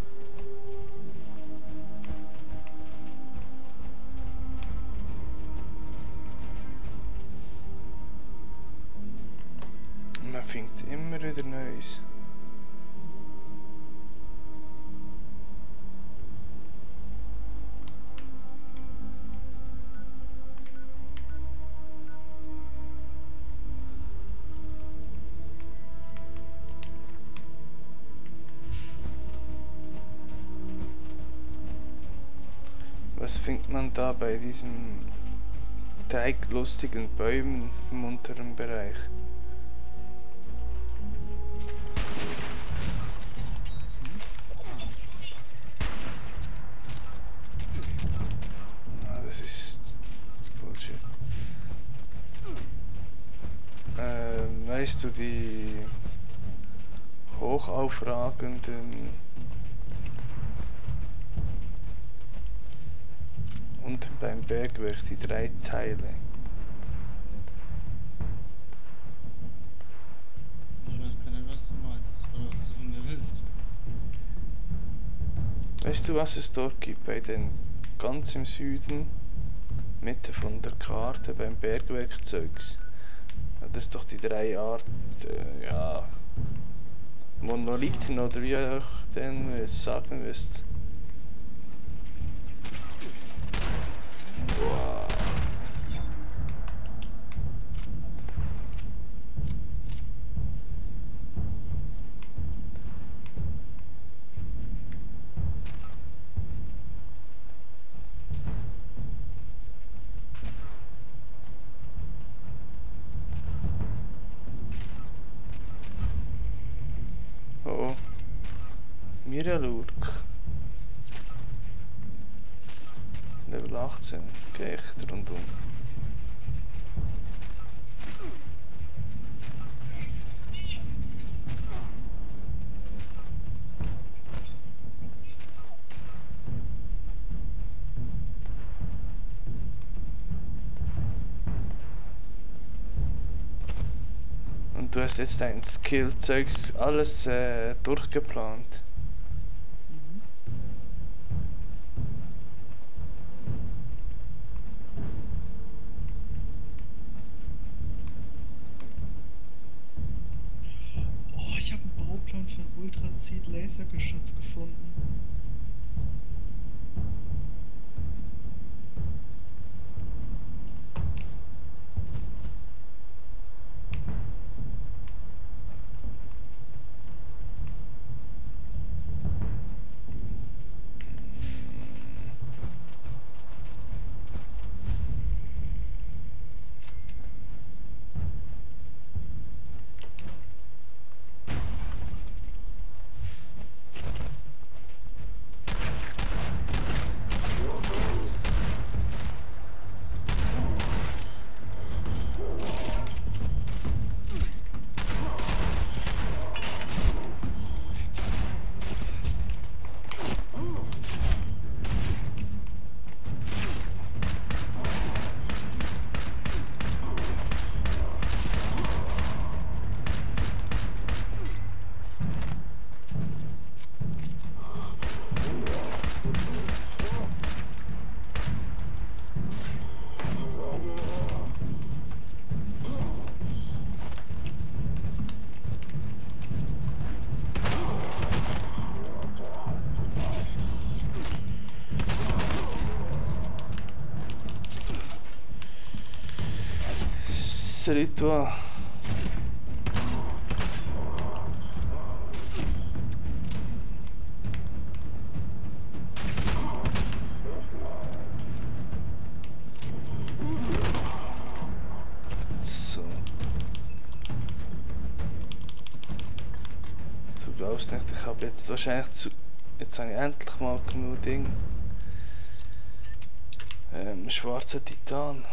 Man findet immer wieder Neues. Was findet man da bei diesem teiglustigen Bäumen im unteren Bereich? Ah, das ist Bullshit. Weißt du, die hochaufragenden unten beim Bergwerk, die 3 Teile. Ich weiß gar nicht, was du meinst oder was du von mir willst. Weißt du, was es dort gibt bei den ganz im Süden, Mitte von der Karte beim Bergwerkzeugs? Ja, das ist doch die 3 Art, ja, Monolithen oder wie ihr denn es sagen müsst. Wow. Oh, Miralurk. Level 18, Geächter rundum. Und du hast jetzt dein Skill-Zeugs alles durchgeplant. Oh, ich habe einen Bauplan für ein Ultrazid-Lasergeschütz gefunden. Salut toi. glaub's nicht, ich habe jetzt wahrscheinlich jetzt habe ich endlich mal genug Ding. Schwarzer Titan.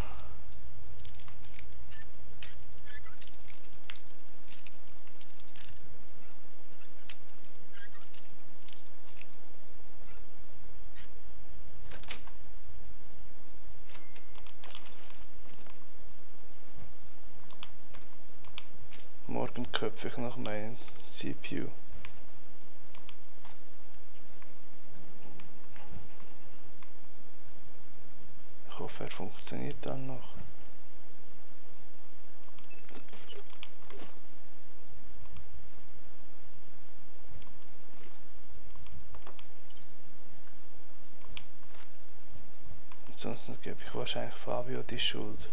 Morgen köpfe ich noch meinen CPU. Ich hoffe, er funktioniert dann noch. Ansonsten gebe ich wahrscheinlich Fabio die Schuld.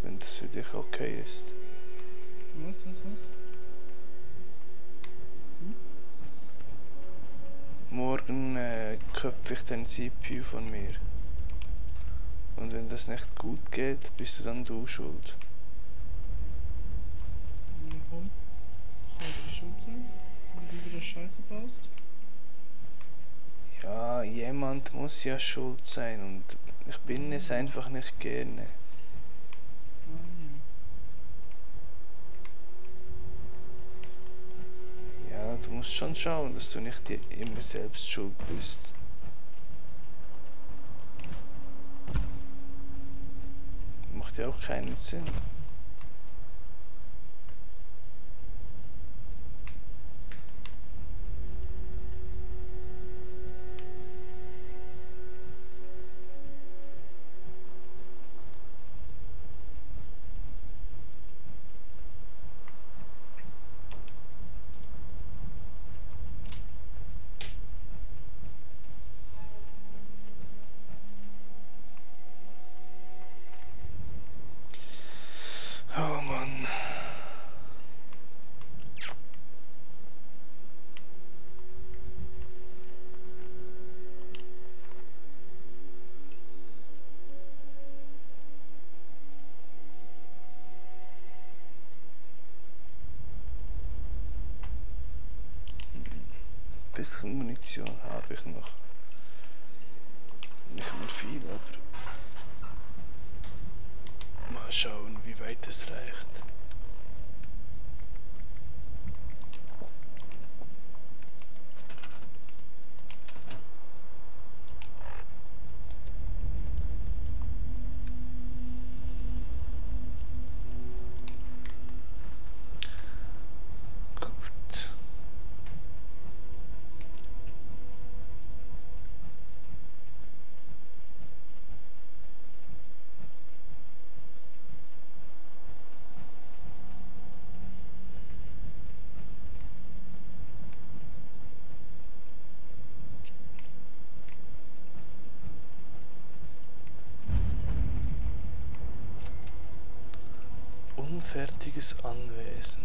Wenn das für dich okay ist. Was? Morgen köpfe ich den CPU von mir. Und wenn das nicht gut geht, bist du dann du schuld. Warum? Sollte ich schuld sein? Wenn du wieder Scheiße baust? Ja, jemand muss ja schuld sein und ich bin es einfach nicht gerne. Ja, du musst schon schauen, dass du nicht immer selbst schuld bist. Macht ja auch keinen Sinn. Oh Mann. Ein bisschen Munition habe ich noch. Nicht mehr viel, aber mal schauen, wie weit es reicht. Gut. Unfertiges Anwesen.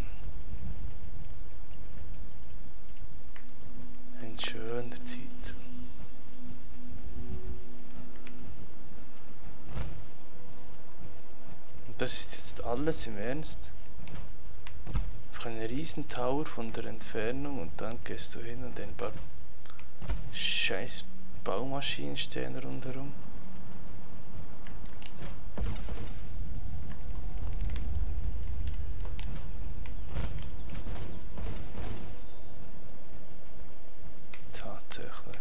Ein schöner Titel. Und das ist jetzt alles im Ernst? Einfach ein riesen Tower von der Entfernung und dann gehst du hin und ein paar scheiß Baumaschinen stehen rundherum. Tatsächlich.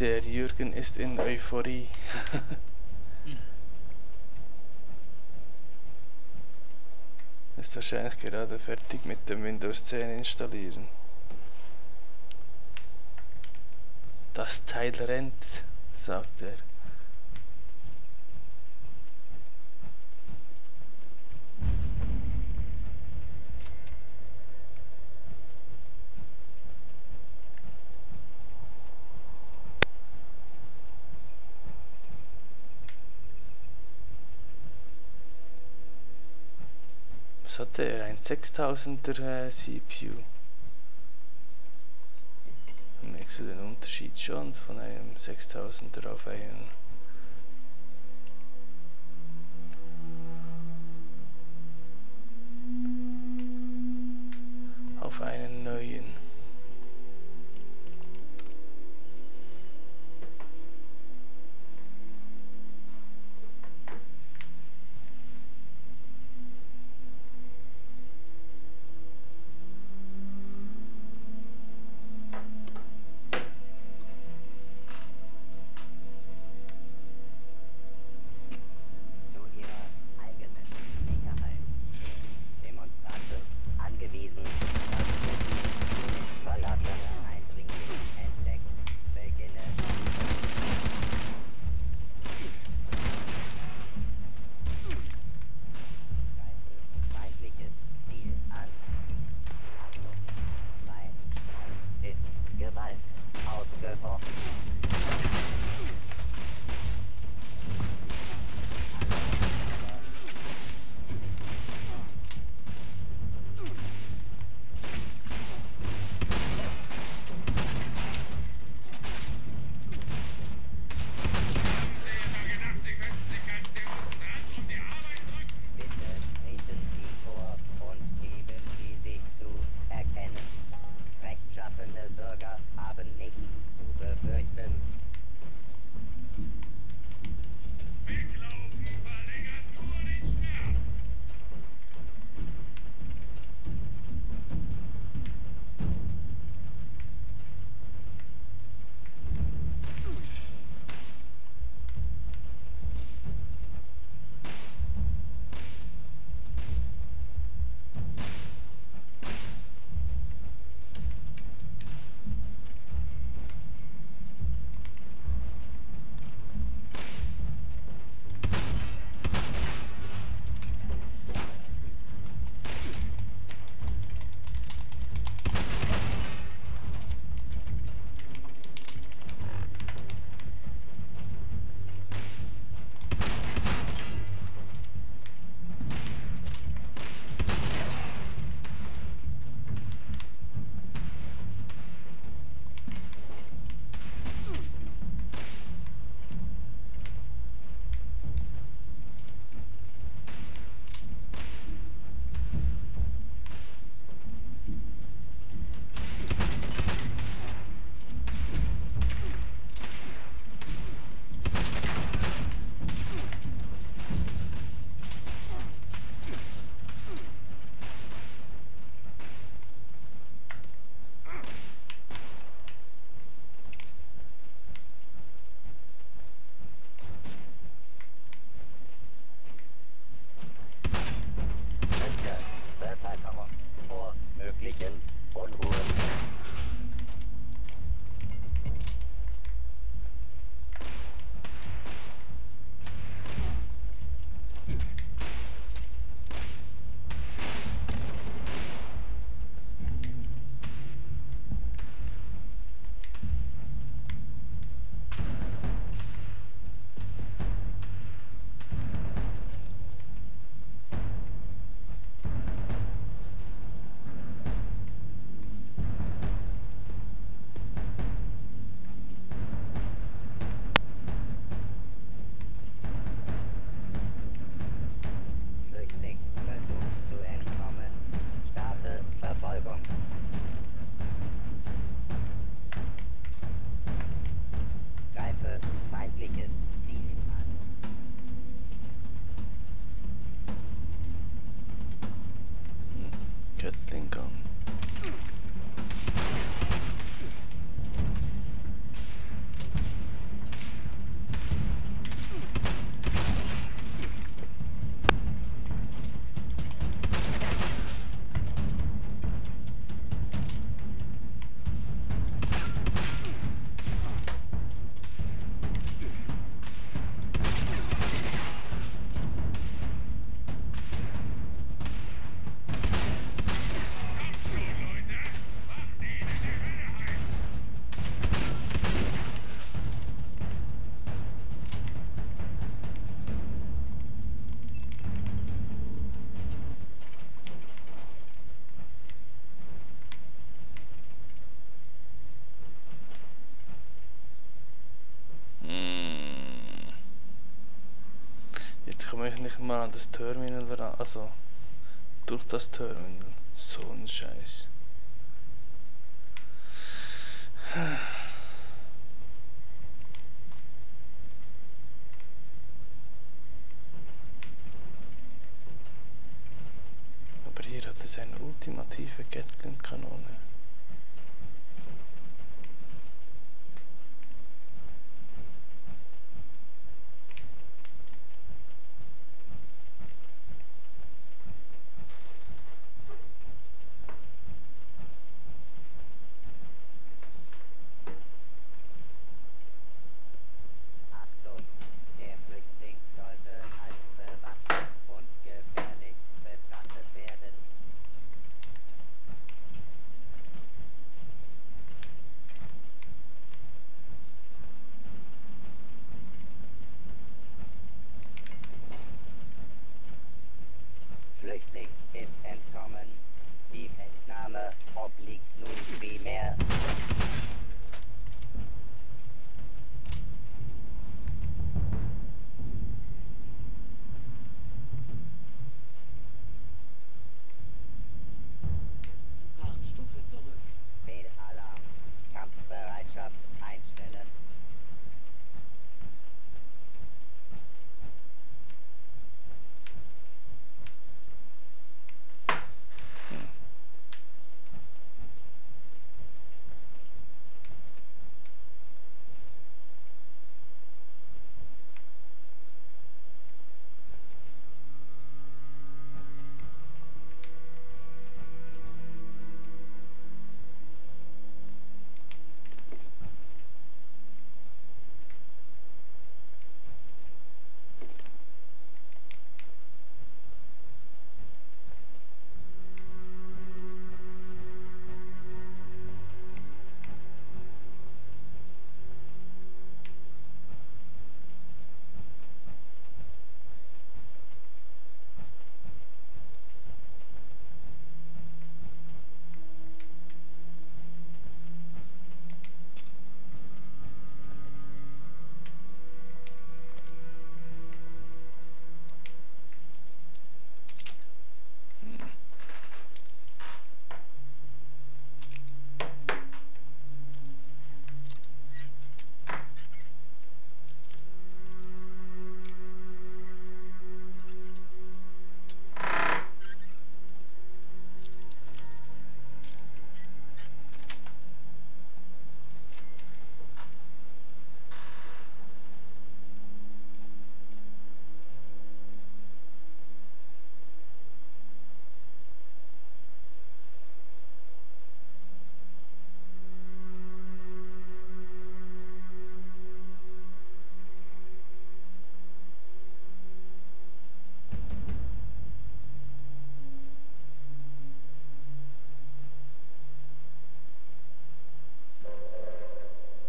Der Jürgen ist in Euphorie. Ist wahrscheinlich gerade fertig mit dem Windows 10 installieren. Das Teil rennt, sagt er. Was hatte er? Ein 6000er CPU. Merkst du den Unterschied schon von einem 6000er auf einen neuen? Zu ihrer eigenen Sicherheit. Demonstranten angewiesen, verlassen, Eindringling entdeckt, beginne. Greifen feindliches Ziel an. Achtung, Feind ist Gewalt ausgebrochen. Sie immer gedacht, Sie könnten sich als Demonstrant um die Arbeit drücken? Bitte treten Sie vor und geben Sie sich zu erkennen. Rechtschaffene Bürger haben nichts zu befürchten. Weglaufen verlängert nur den Schmerz. Schütze Bevölkerung vor möglichen Unruhen. mich nicht mal an das Terminal ran, also durch das Terminal. So ein Scheiß. Aber hier hat es eine ultimative Gatling-Kanone. Achtung, der Flüchtling sollte als bewaffnet und gefährlich betrachtet werden. Flüchtling ist entkommen. Die Festnahme obliegt nun primär. Gefahrenstufe zurück. Fehlalarm. Kampfbereitschaft einstellen.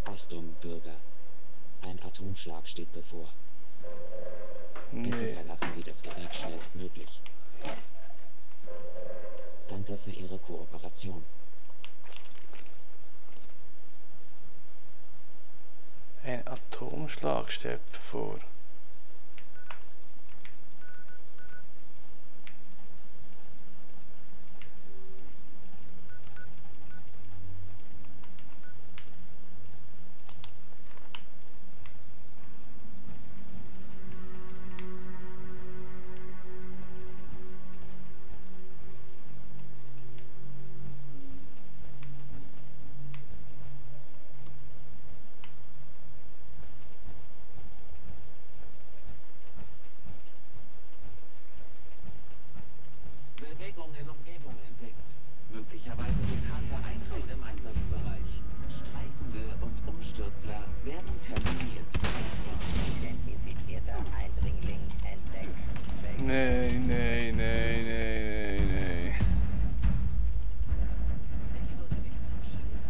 Achtung, Bürger. Ein Atomschlag steht bevor. Bitte Nee. verlassen Sie das Gebiet schnellstmöglich. Danke für Ihre Kooperation. Ein Atomschlag steht bevor. Bewegung in Umgebung entdeckt. Möglicherweise Lufthansa-Einheit im Einsatzbereich. Streikende und Umstürzler werden terminiert. Identifizierter Eindringling entdeckt. Nee, nee, nee, nee, nee, nee. Ich würde nicht zum Shelter.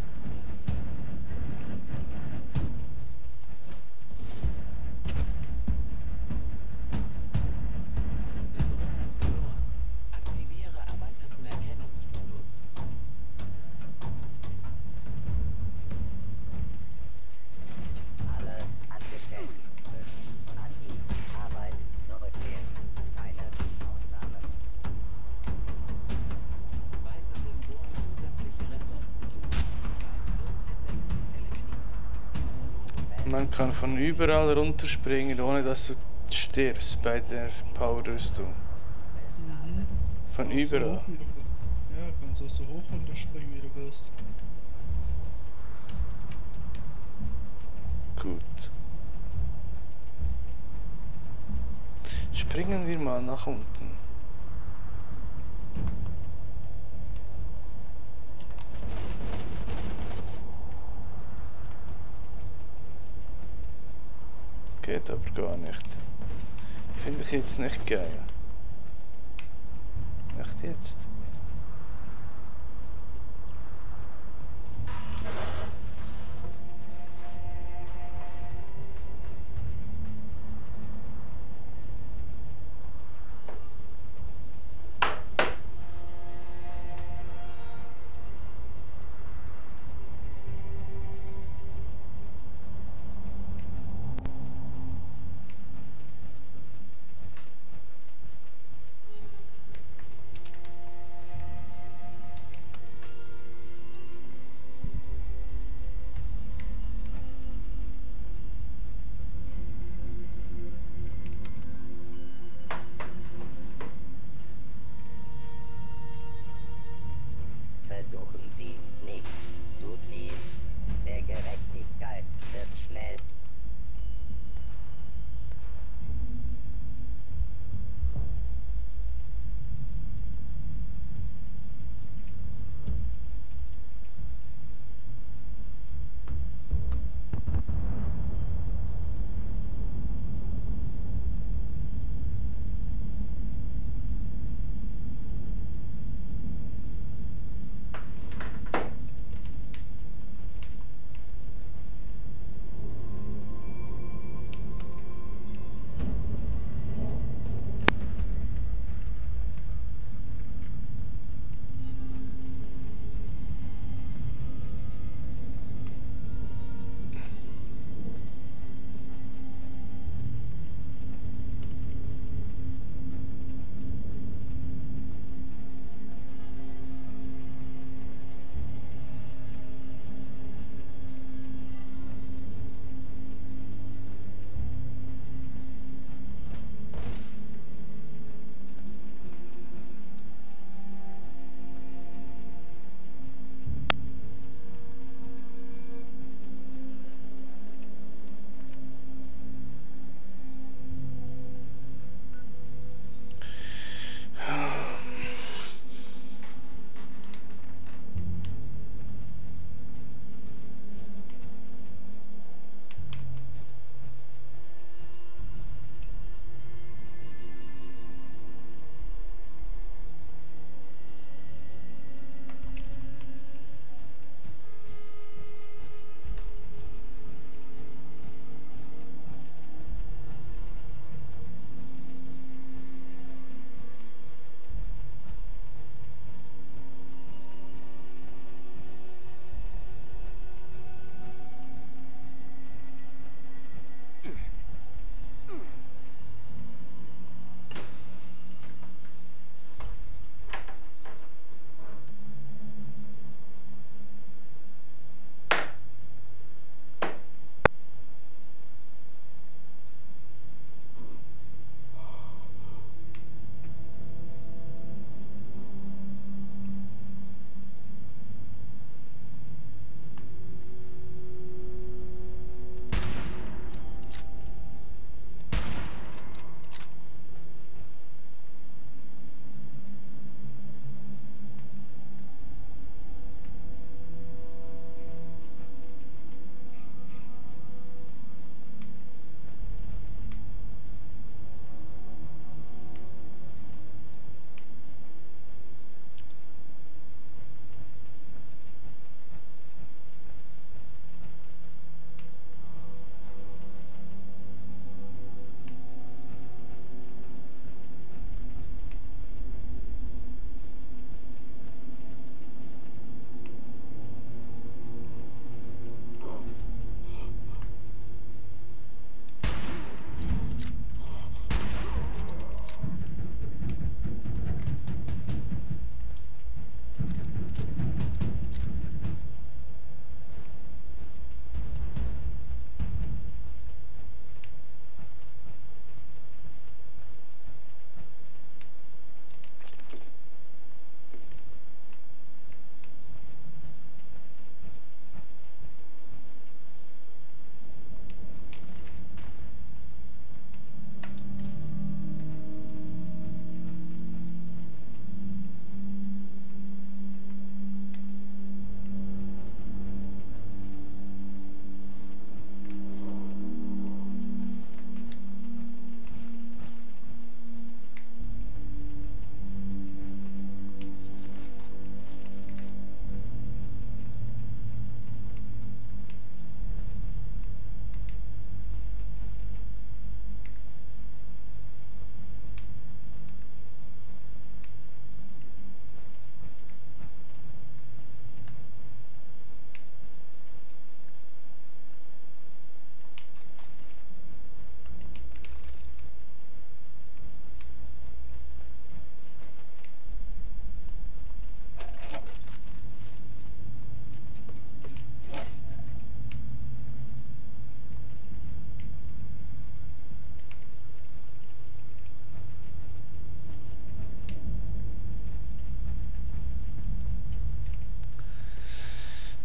Bedrohung verloren. Aktiviere erweiterten Erkennungsmodus. Alle Angestellten müssen an die Arbeit zurückkehren. kann von überall runterspringen, ohne dass du stirbst bei der Power-Rüstung. Mhm. Von Kannst so überall. hoch, wie du willst. Ja, kannst auch so hoch runterspringen, wie du willst. Gut. Springen wir mal nach unten. Geht aber gar nicht. Finde ich jetzt nicht geil. Echt jetzt?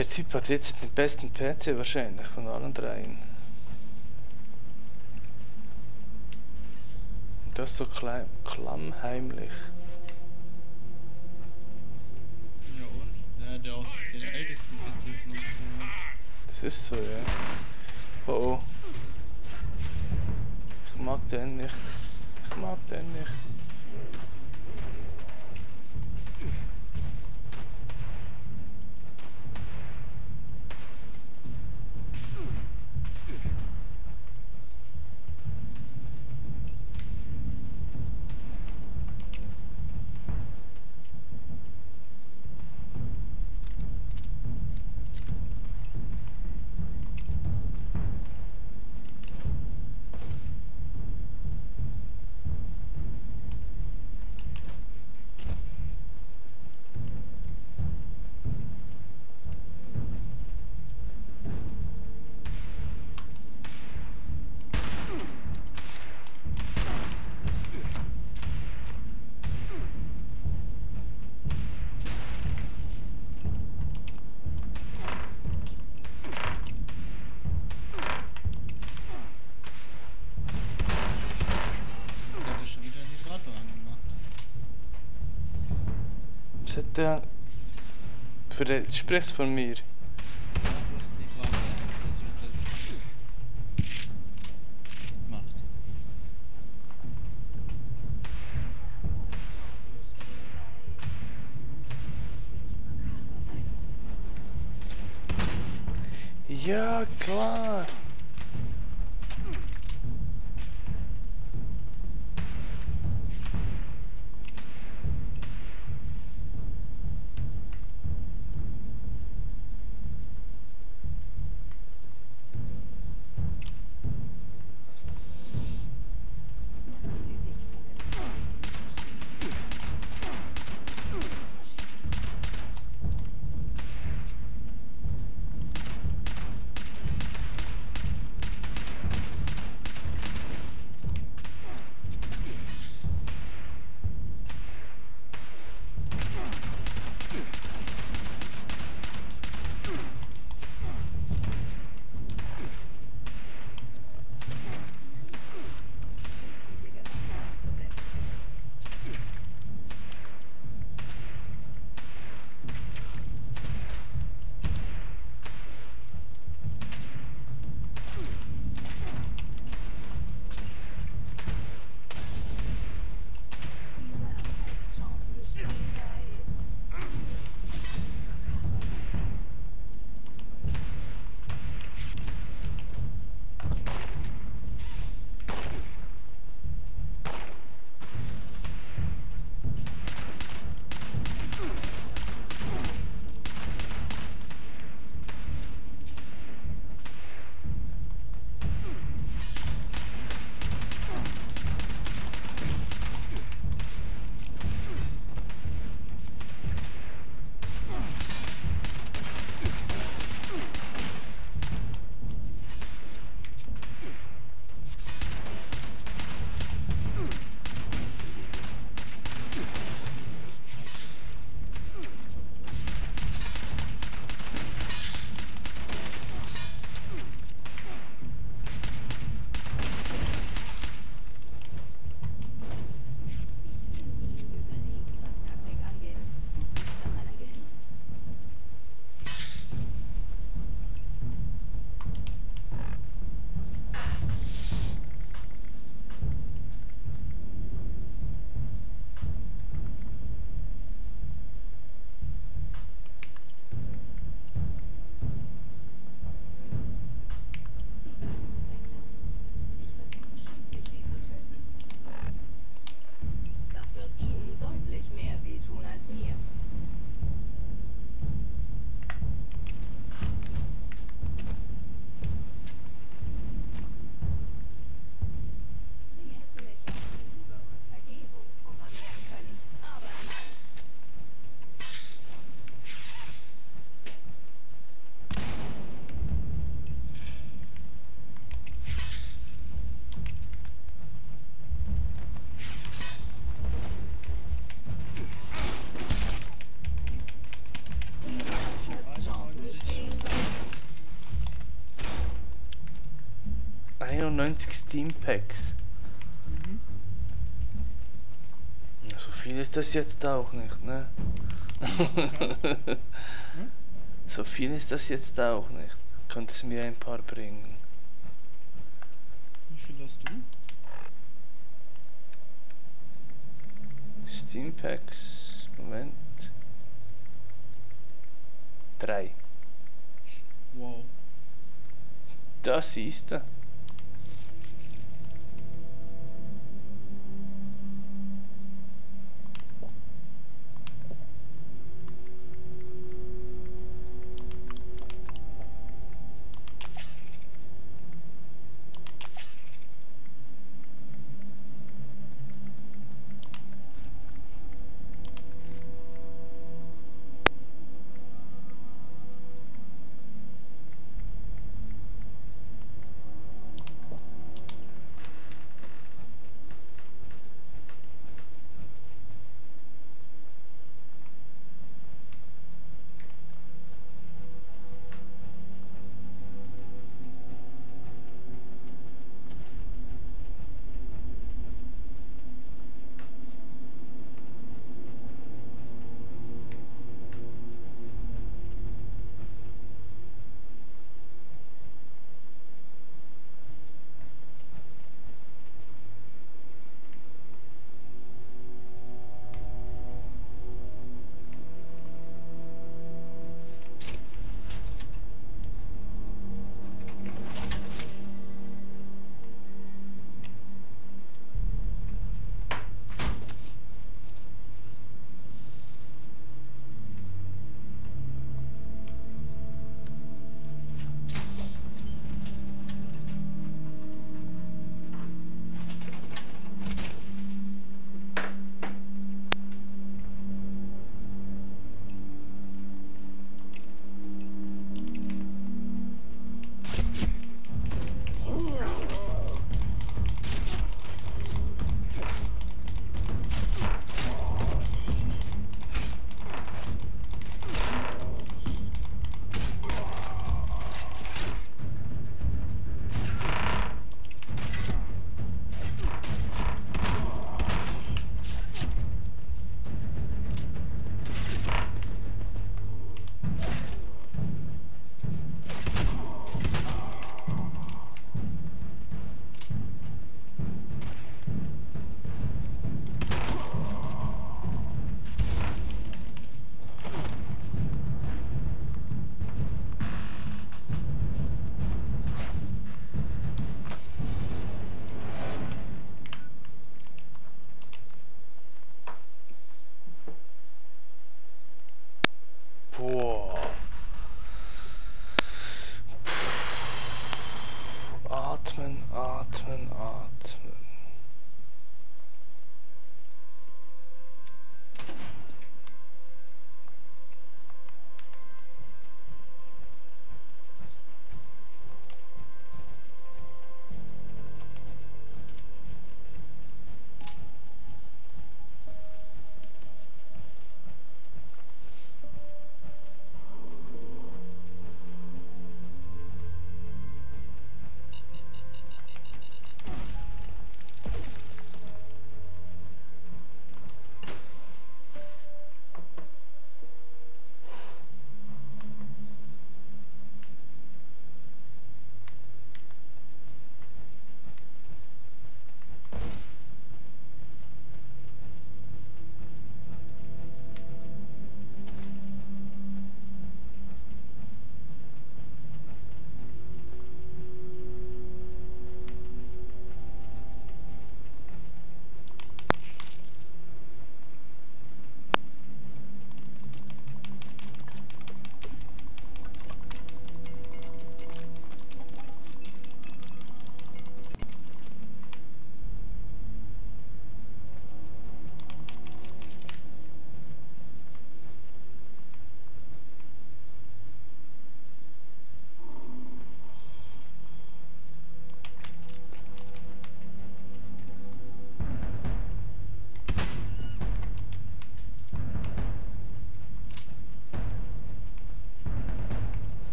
Der Typ hat jetzt den besten PC wahrscheinlich von allen dreien. Und das so klammheimlich. Ja und? Der hat ja auch den ältesten PC von uns gemacht. Das ist so, ja. Oh oh. Ich mag den nicht. Ich mag den nicht. Jetzt hat er schon wieder den Vibrator angemacht. Was hat der... Für den... Sprichst von mir? Ja, wo ist die Vibrator? Das wird er macht. Ja, klar. 99 Steam Packs. Mhm. So viel ist das jetzt auch nicht, ne? So viel ist das jetzt auch nicht. Könntest mir ein paar bringen. Wie viel hast du? Steam Packs. Moment. 3. Wow. Das siehst du.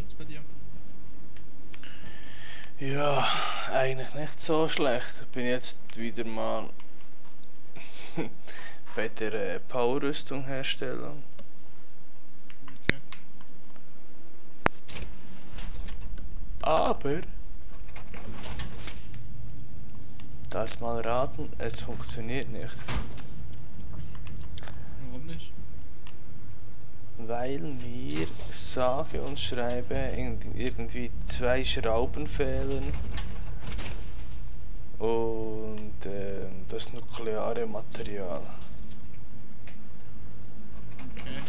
läuft's bei dir? Ja, eigentlich nicht so schlecht. Ich bin jetzt wieder mal bei der Powerrüstung Herstellung. Okay. Aber, das mal raten, es funktioniert nicht. Warum nicht? Weil mir sage und schreibe irgendwie 2 Schrauben fehlen und das nukleare Material. Okay.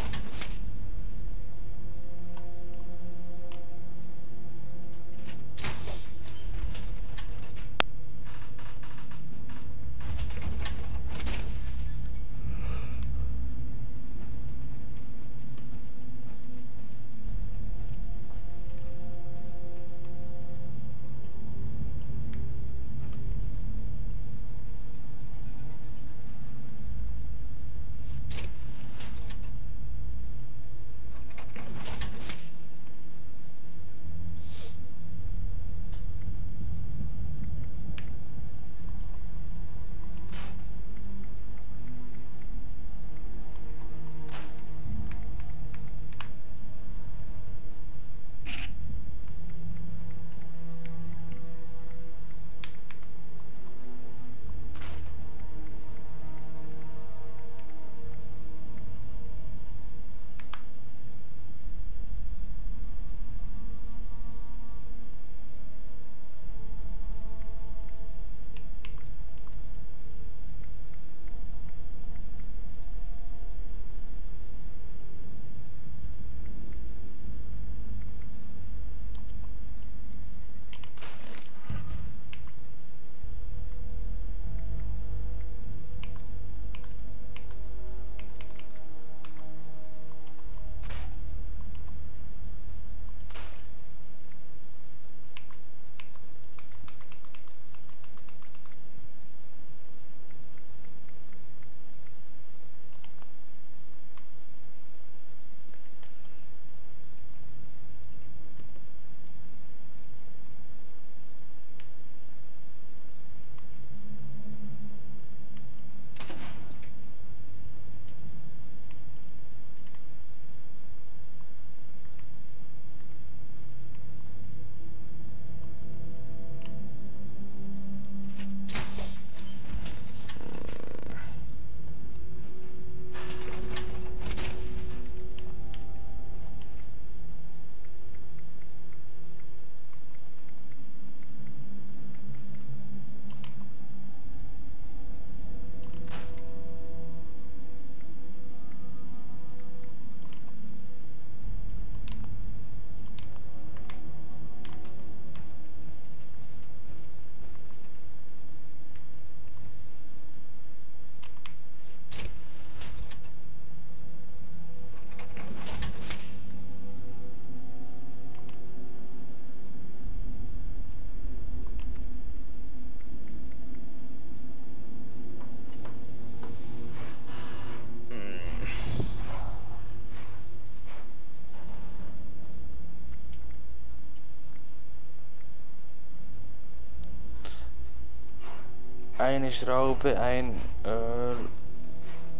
Eine Schraube, ein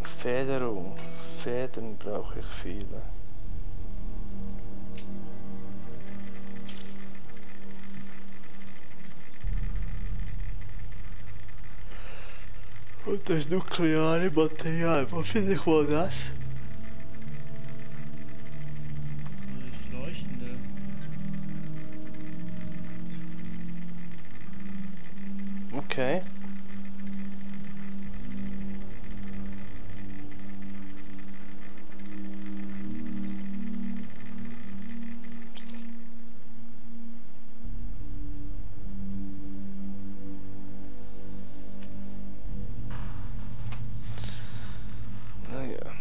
Federung. Federn brauche ich viele. Und das nukleare Material, wo finde ich wohl das? Das Leuchtende. Okay. Naja.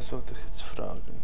Was wollte ich jetzt fragen?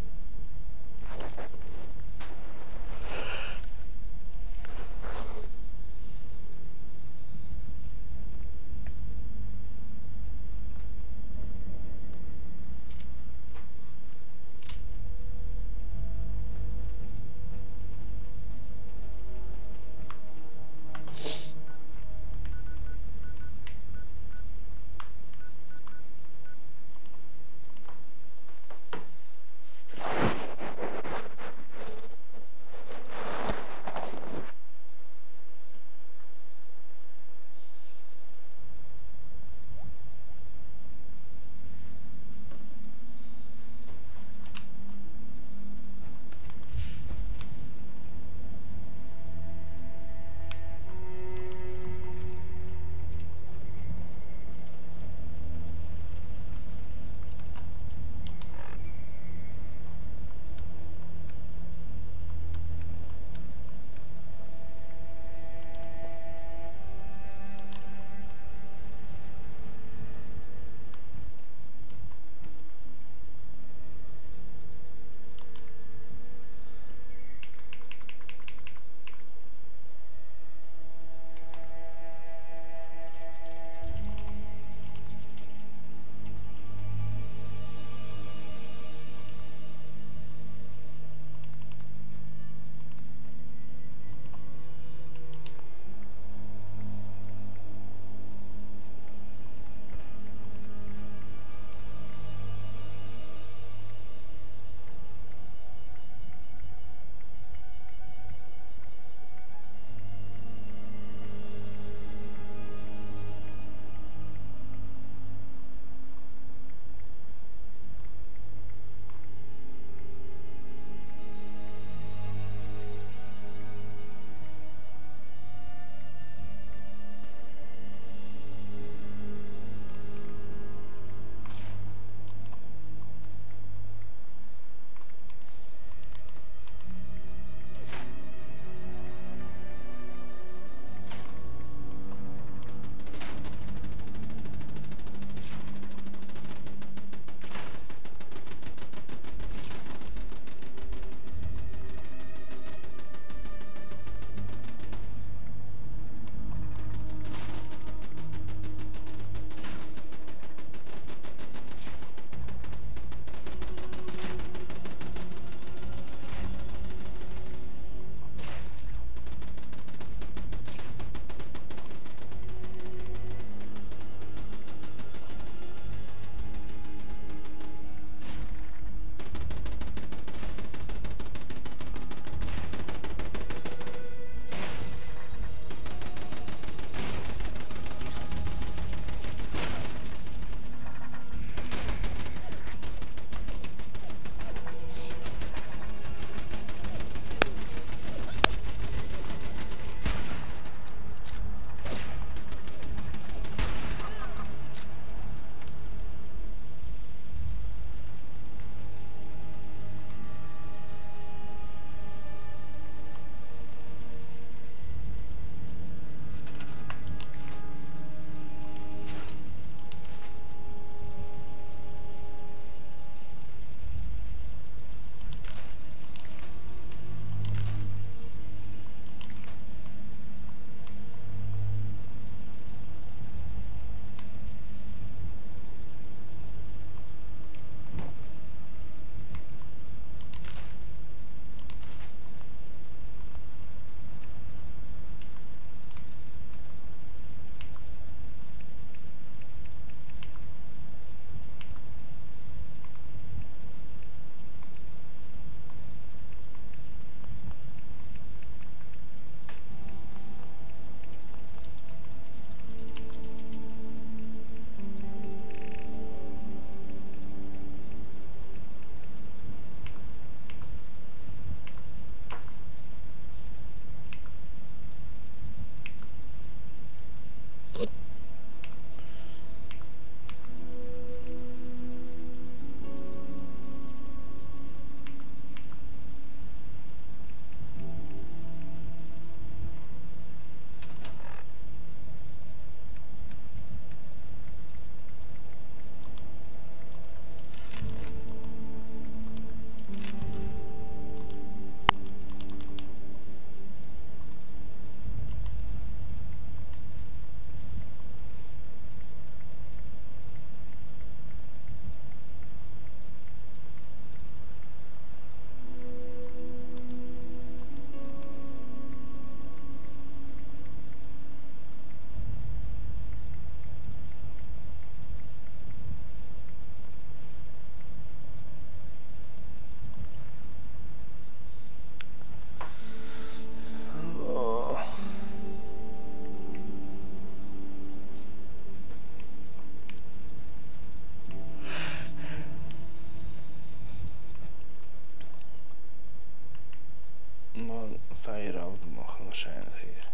wahrscheinlich hier.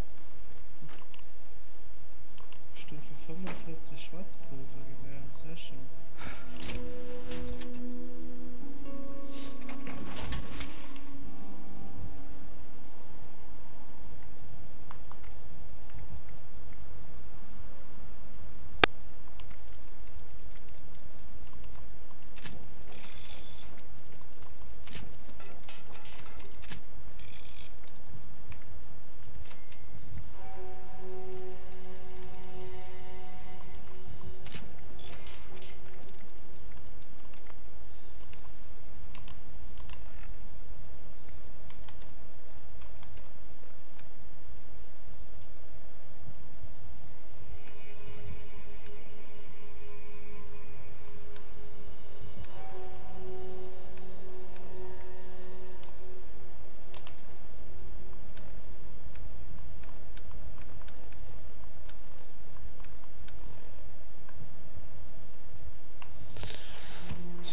Stufe 45 Schwarzpulvergewehr, sehr schön.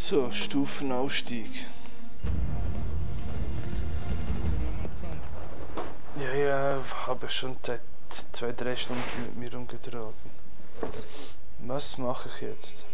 So, Stufenaufstieg. Mal Zeit. Ja, ja, habe ich schon seit 2-3 Stunden mit mir rumgetragen. Was mache ich jetzt?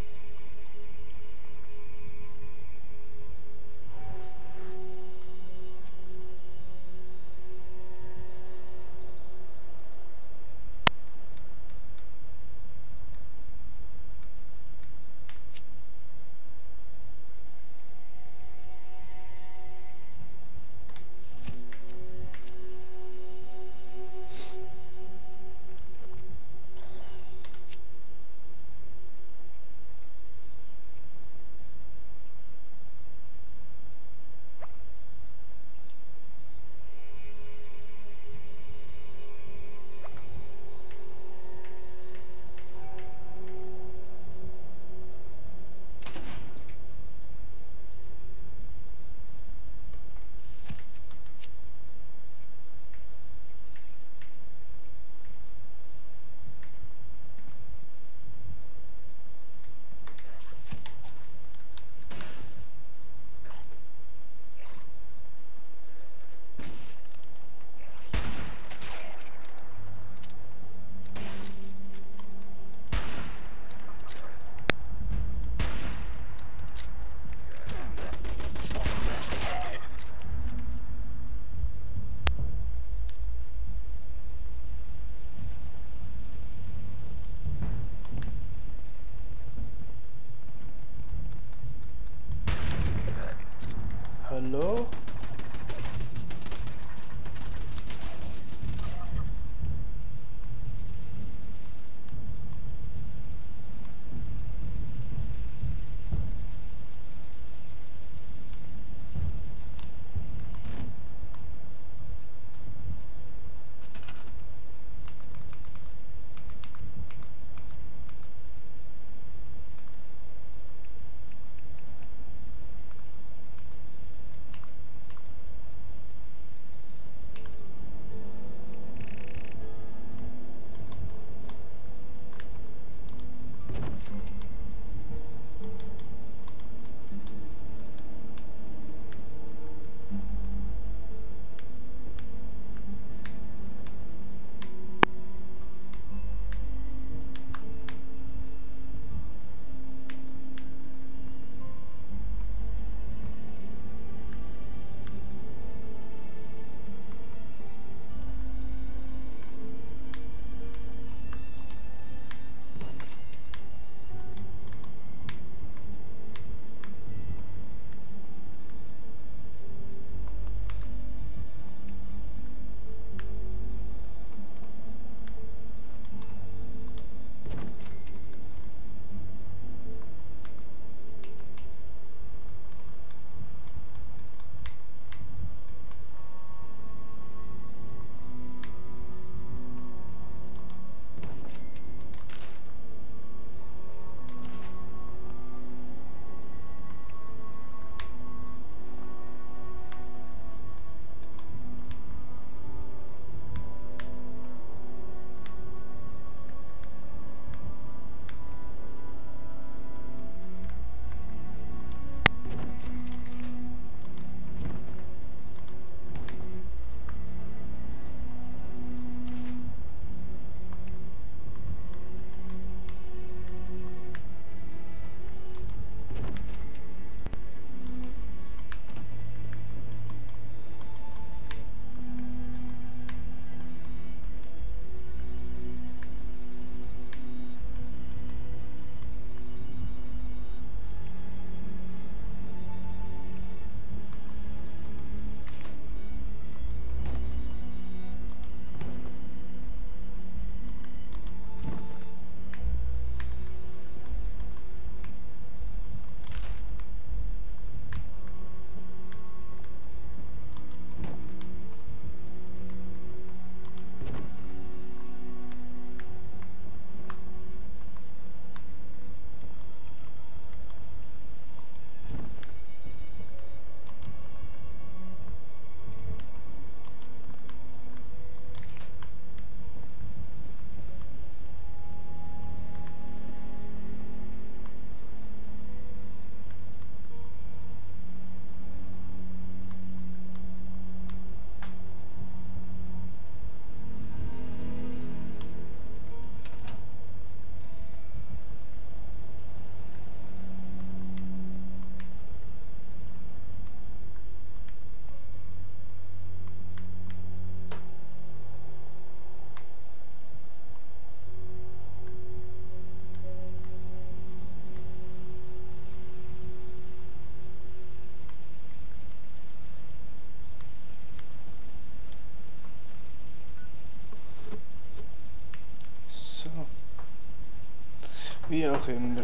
Wie auch immer.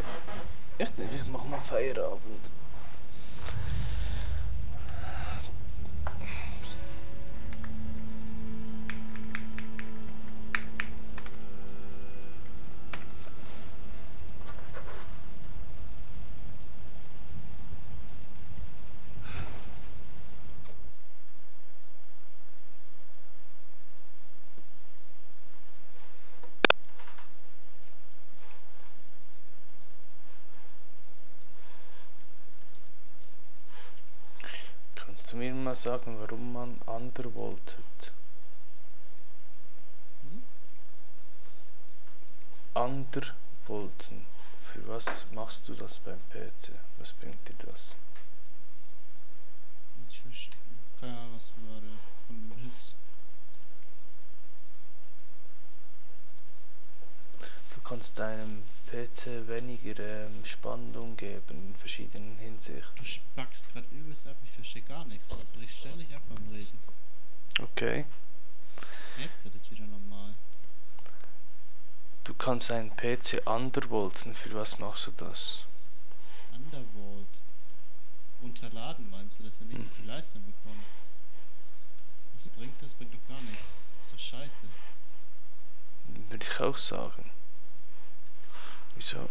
Ich denke, ich mache mal Feierabend. Kannst du mir mal sagen, warum man undervoltet? Undervolten. Für was machst du das beim PC? Was bringt dir das? Ich verstehe. Keine Ahnung, was du gerade von mir willst. Du kannst deinem PC weniger Spannung geben in verschiedenen Hinsichten. Du spackst gerade übelst ab, ich verstehe gar nichts. Du brichst ständig ab beim Reden. Okay. Headset ist wieder normal. Du kannst einen PC undervolten. Für was machst du das? Undervolt. Unterladen meinst du, dass er nicht so viel Leistung bekommt? Was bringt das? Bringt doch gar nichts. Ist doch scheiße. Würde ich auch sagen. Wieso?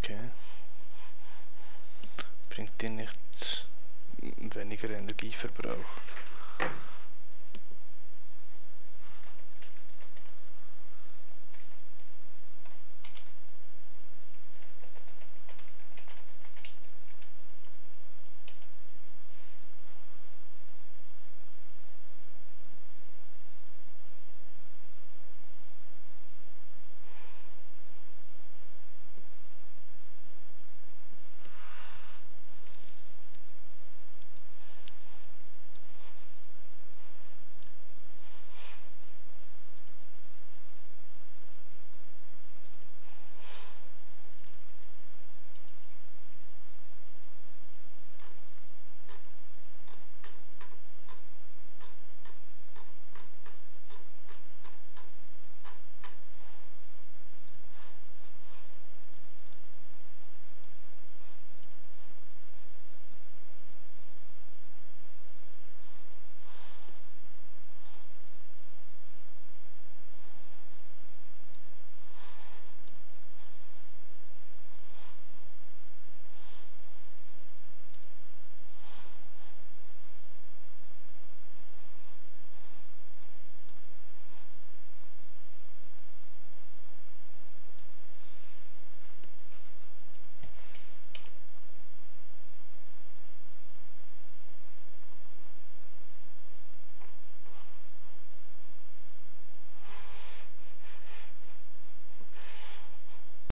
Okay. Bringt dir nicht weniger Energieverbrauch.